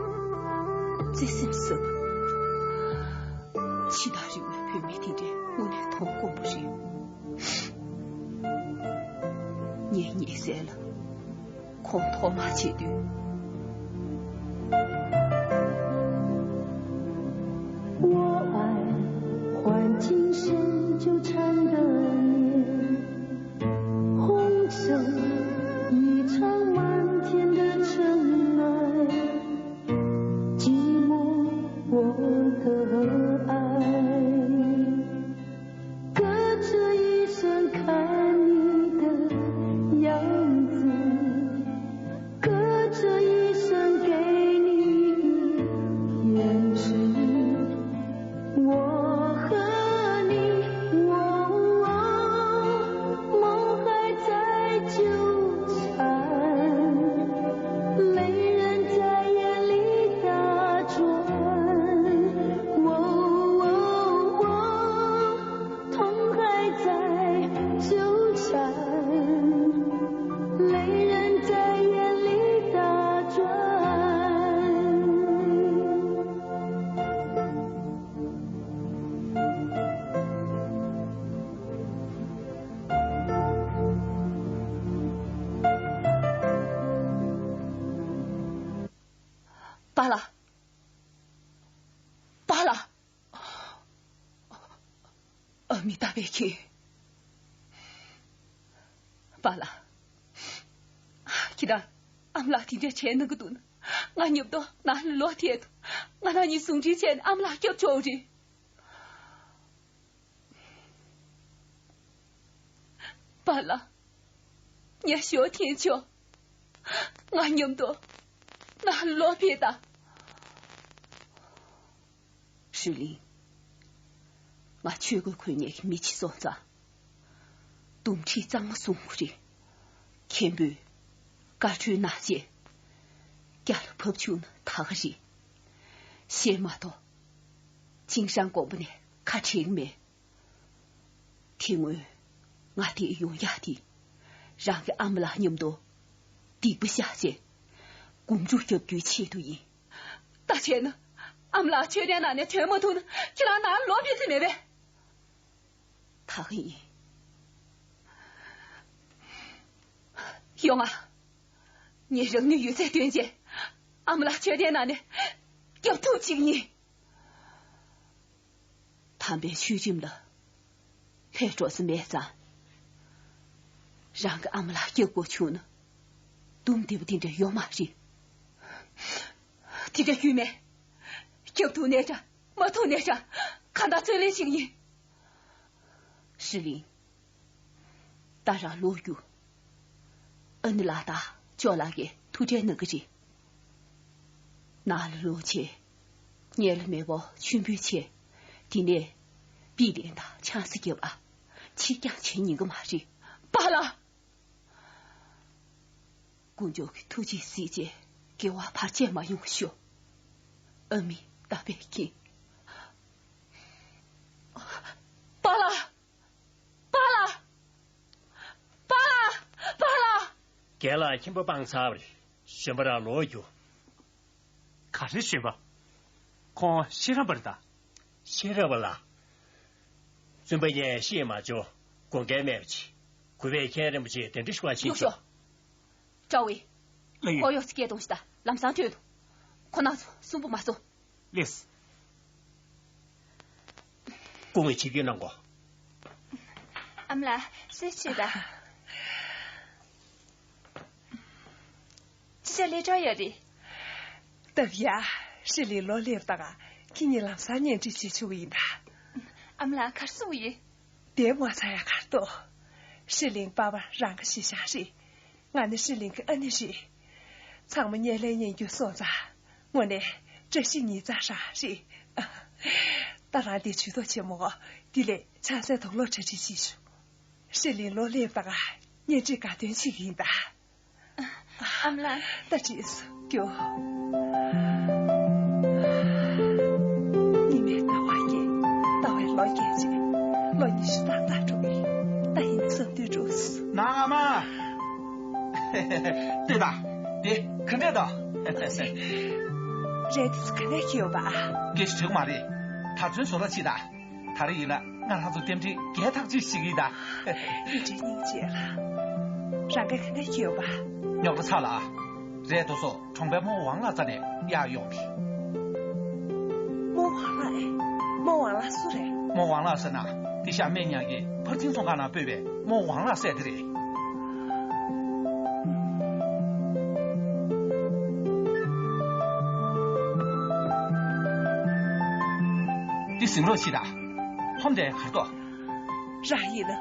བརྩེ་སེམས་ཟབ། ཕྱི་ཐག་རིང་བའི་བུད་མེད་དེ་འདྲས་དངོས་གནས་མཐོང་དཀོན་པོ་རེད། ངའི་ཉེ་སྲས་ལ། ཁོང་ཐོག་མར་མཇལ་དུས། 我爱换今生纠缠的年，红尘一场漫天的尘埃，寂寞我的爱。 隔着一生看你的样子，隔着一生给你的眼神，我和你，梦还在纠缠，泪人在眼里打转。 痛还在纠缠，泪人在眼里打转。巴拉，巴拉。 ཨ་མི་ཏཱབ་ཁྱེད། པཱ་ལགས། ཁྱེད་རང་ཨ་མ་ལགས་དེ་འདྲ་བྱས་གནང་གི་འདུག་ན། ང་མཉམ་དུ་ནང་ལ་ལོག་ཐལ་དུ། ང་རང་གཉིས་ཟུང་འབྲེལ་བྱས་ནས་ཨ་མ་ལགས་སྐྱོབ་ཆོག་རེད། པཱ་ལགས། ངས་ཞོ་འཐེན་ཆོག་ང་མཉམ་དུ་ནང་ལ་ལོག་ཕེབས་དང་། ཧྲི་ལིང་། ང་ཆོས་གོས་གོན་མཁན་གྱི་མི་གཅིག་སོང་ཙང་། འདུམ་འགྲིག་གཙང་མ་བཟོ་དགོས་རེད། མཁན་པོས་བཀའ་འཁྲོལ་གནང་རྗེས། རྒྱ་ལ་བབས་བཅུག་ན་ད་ག་རེད། གཞན་མ་གཏོགས། ཅིན་ཧྲན་དགོན་པ་ནས་ཁ་བྲལ་གྱི་མེད། དེ་སྔོན་ང་འདིར་ཡོང་ཡག་དེ། རང་གི་ཨ་མ་ལགས་མཉམ་དུ་སྡིག་པ་བཤགས་བྱས་སྒོམ་སྒྲུབ་རྒྱབ་རྒྱུའི་ཆེད་དུ་ཡིན། ད་བྱས་ན་ ཨ་མ་ལགས་མཆོད་རྟེན་ནང་ནས་ཐོན་མ་ཐུབ་ན་ཁྱེད་རང་ནང་ལོག་ཕེབས་ས་མེད་པས། ད་ག་ཡིན། ཡོང་ང་། ངས་རང་ནུས་ཡོད་ཚད་བཏོན་བྱས། ཨ་མ་ལགས་མཆོད་རྟེན་ནང་ནས་སྐྱོབ་ཐུབ་ཅིག་ཡིན། དམ་པའི་ཆོས་ཁྲིམས་ལ་ལྷད་འགྲོ་ས་མེད་ཙང་། རང་གི་ཨ་མ་ལགས་སྐྱོབ་དགོས་བྱུང་ན། འདུམ་བདེ་པོ་དེ་འདྲ་ཡོད་མ་རེད། དེ་འདྲ་རྒྱུས་མེད། སྐྱོབ་ཐུབ་ནའི་འདྲ། མ་ཐུབ་ནའི་འདྲ། གང་ལྟར་རྩོད་ལེན་ཞིག་ཡིན། ཧྲི་ལིང་། ད་རང་ལོག་རྒྱུགས། ཨ་ནེ་ལགས་དང་ཅོ་ལགས་ཀྱིས་ཐུགས་ཁྲལ་གནང་གི་རེད། ནང་ལ་ལོག་བྱས། ཉལ་མེ་བོ་མཆོད་འབུལ་བྱས། དེ་ནས་པི་ལིན་དང་ཆང་ས་བརྒྱབ་ཨ། ཕྱིར་འགྱངས་བྱེད་ཉན་གི་མ་རེད། པཱ་ལགས། དཀོན་མཆོག་གི་ཐུགས་རྗེས་གཟིགས་བྱས་དགེ་བ་བར་ཆད་མ་ཡོང་བ་ཤོག། ཨ་མའི་རྟ་པའི་ཁྱིམ། པཱ་ལགས། པཱ་ལགས། པཱ་ལགས། པཱ་ལགས། རྒན་ལགས་ཁྱིམ་པ་སྤངས་ཚར་བ་རེད། གཞོན་པ་རང་ལོག་རྒྱུགས། ག་རེ་གཞོན་པ། ཁོང་ཤེས་རབ་པ་རེད་ད། ཤེས་རབ་པ་ལགས། བཙུན་པ་གཉིས་ཤེས་མ་བྱུང་། དགོངས་འགལ་མེད་པ་ཅིག། གུས་པས་མཁན་རིན་པོ་ཆེ་གདན་འདྲེན་ཞུ་བ་ཕྱིན་ཆོག། ཀྲའོ་ཝེ། ལགས་ཡོད། ཁོ་གཡོག་ཚོ་སྐད་གཏོང་ཞིག་དང་ལམ་སང་ཐོན་འདུག། ཁོ་ན་ཚོ་སུན་པོ་མ་བཟོ། ལགས་སོ། སྐུ་ངོ་ཆིབས་བསྒྱུར་གནང་གོ། ཨ་མ་ལགས་གསོལ་ཇ་མཆོད་དང་། ཅི་བྱ་ལས་གྲོགས་ཡོད་རེད། སྟབས་ཡག། ཧྲི་ལིང་ལོག་སླེབས་དང་ཁྱེད་གཉིས་ལམ་སང་གཉེན་སྒྲིག་བྱེད་ཆོག་གི་ཡིན་ད། ཨ་མ་ལགས་ག་རེ་གསུང་གི་ཡོད། དེ་ངོ་ཚ་ཡག་ག་རེ་འདུག། ཧྲི་ལིང་པ་ཕ་རང་གི་གཞིས་ཆགས་རེད། ང་ནི་ཧྲི་ལིང་གི་ཨ་ནེ་རེད། ཚང་མ་སྙན་ལན་སྙན་རྒྱུ་སོང་ཙང་དངོས་གནས་བཀྲ་ཤིས་ཉིན་མཚན་རང་རེད། ད་རང་འདིར་ཇུས་གཏོགས་བྱེད་མོ། དེ་ལས་ཆང་སའི་དུག་ལོག་གྲ་སྒྲིག་བྱེད་ཤོག། ཧྲི་ལིང་ལོག་སླེབས་དང་གཉེན་སྒྲིག་དགའ་སྟོན་བྱེད་ཀྱི་ཡིན་ད། ཨ་མ་ལགས། ད་བྲིས་སོ་རྒྱུ། ཉི་མའི་ཟླ་བ་བརྒྱད། ཟླ་བའི་ལོ་བརྒྱད་ཅེས། ལོ་ཉི་ཤུ་ཏག་ཏག་འགྲོ་གི། ད་ཡིན་བསམ་དུས་འགྲོ། ནང་ཨ་མ། ལྟོས་དང་། དེ་ག་འདྲས་དང་། རས་དེ་ཚོ་ག་ནས་ཁྱེར་ཡོང་པ། སྐད་ཆ་དྲི་གི་མ་རེད། ད་ཚོན་བཟོ་རོགས་བྱེད་དང་། ད་རེས་ཡིན་ན་ང་རང་ཚོ་རྟེན་འབྲེལ་རྒྱས་ཐག་ཆོད་ཞིག་ཡིན་ད། རྟེན་འབྲེལ་སྙིང་རྗེ་ལ། རང་ག་ག་ནས་ཁྱེར་ཡོང་པ། རྙོག་དྲ་ཚ་ལ། རས་དེ་ཚོ་གྲོང་པའི་རྨོ་ཝང་ལགས་རྩ་ནས་གཡར་ཡོང་གི། རྨོ་ཝང་ལགས་ཨེ། རྨོ་ཝང་ལགས་སུ་རེད། རྨོ་ཝང་ལགས་ཟེར་ན་དེ་ཤ་སྨན་ཉར་གྱི་ཕར་ཕྱིན་ཚོང་ཁང་ནང་སྤོས་པའི་རྨོ་ཝང་ལགས་ཟེར་དེ་རེད། འདི་གཟིམ་རོགས་བྱེད་དང་། ལྷོམ་དེ་གར་ཏོ། རང་ཡིན་ན།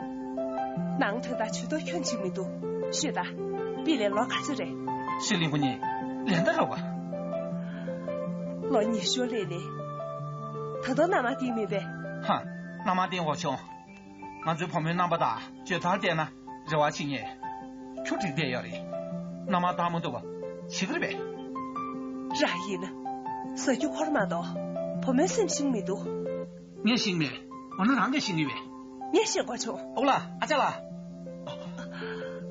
ནང་དོན་དག་ཇུས་གཏོགས་ཁྱོན་གཅིག་མི་འདུག། ཤོད་དང་། པི་ལེ་ལོ་ག་ཚོད་རེད། ཧྲི་ལིང་ཁོ་གཉིས་ལས་ཟླ་རེད་པ། ལོ་ཉི་ཤུ་སླེབས་ནས། ད་དུང་མནའ་མ་བསྟེན་མེད་པས། ཧ། མནའ་མ་བསྟེན་དགོས་བྱུང་། ང་ཚོའི་བུ་མོའི་རྣམ་པ་དང་བརྗོད་ཐག་བལྟས་ན་རེ་བ་བྱེད་ཉེ། ཁྱོད་འགྲིག་བསྡད་ཡོད་རེད། མནའ་མ་བཏང་མ་ཐུབ་པ་བྱེད་ཀྱི་རེད་པས། རང་ཡིན་ན། ཟ་རྒྱུ་འཁོར་མ་གཏོགས། བུ་མོའི་སེམས་ཤེས་མི་འདུག། ངས་ཤེས་མེད། འོ་ན་རང་གིས་ཤེས་ངེས་པས། ངས་ཤེས་དགོས་བྱུང་། ཨོ་ལགས། ཨ་ཅག་ལགས།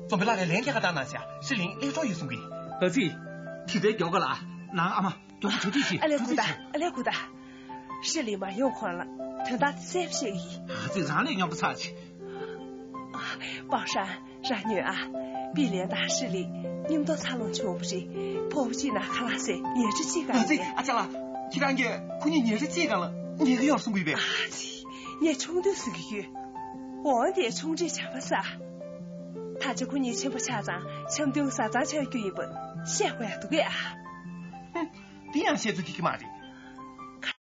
རྩོམ་པའི་བླ་མས་ལན་སྐྱེལ་ཁ་བཏང་གནང་ཤག། ཧྲི་ལིང་སླེབས་གྲབས་ཡོད་གསུང་གི། ཨ་ཙི། དེ་འདྲའི་མགྱོགས་ག་ལ། ནང་ཨ་མ་མགྱོགས་པོ་གྲ་སྒྲིག་བྱེད། ཨ་ལས་གུ་ད། ཨ་ལས་གུ་ད། ཧྲི་ལིང་མ་ཡོང་གོང་ལ་དོན་དག་དེ་གསལ་པོ་བཤད་ཀྱི་ཡིན། ཨ་ཙི། རང་ལས་རྙོག་ག་ཚ་ཆེ། པའོ་ཧྲན། རང་ཉོན་ཨ། པི་ལེ་དང་ཧྲི་ལིང་མཉམ་དུ་འཚར་ལོངས་བྱུང་བ་རེད། ཕོ་བོ་གཅིག་ནང་ཁ་ལག་ཟས་ཉལ་ཁྲི་གཅིག་ག་ཨ་ཙི། རེད། ཨ་ཅག་ལགས། ཁྱེད་རང་གིས་ཁོ་གཉིས་ཉལ་ཁྲི་གཅིག་སྒང་ལ་ཉལ་གི་ཡོད་གསུང་གི་ཡོད་པས། ཨ་ཙི། ངས་ཆུང་དུས་གསུང་གི་ཡོད། འོ་དེ་ཆུང་དུས་བྱམས་པ་ཟ། ད་ཆ་ཁོ་གཉིས་ཆེན་པོ་ཆགས་ཙང་འཆམ་མཐུན་བཟའ་ཚང་ཆགས་རྒྱུ་ཡིན་པ་བཤད་དགོས་ཡ་འདུག་གས་ཨ། ཧུམ། དེ་ཡང་བཤད་ཚུལ་འགྲིག་གི་མ་རེད།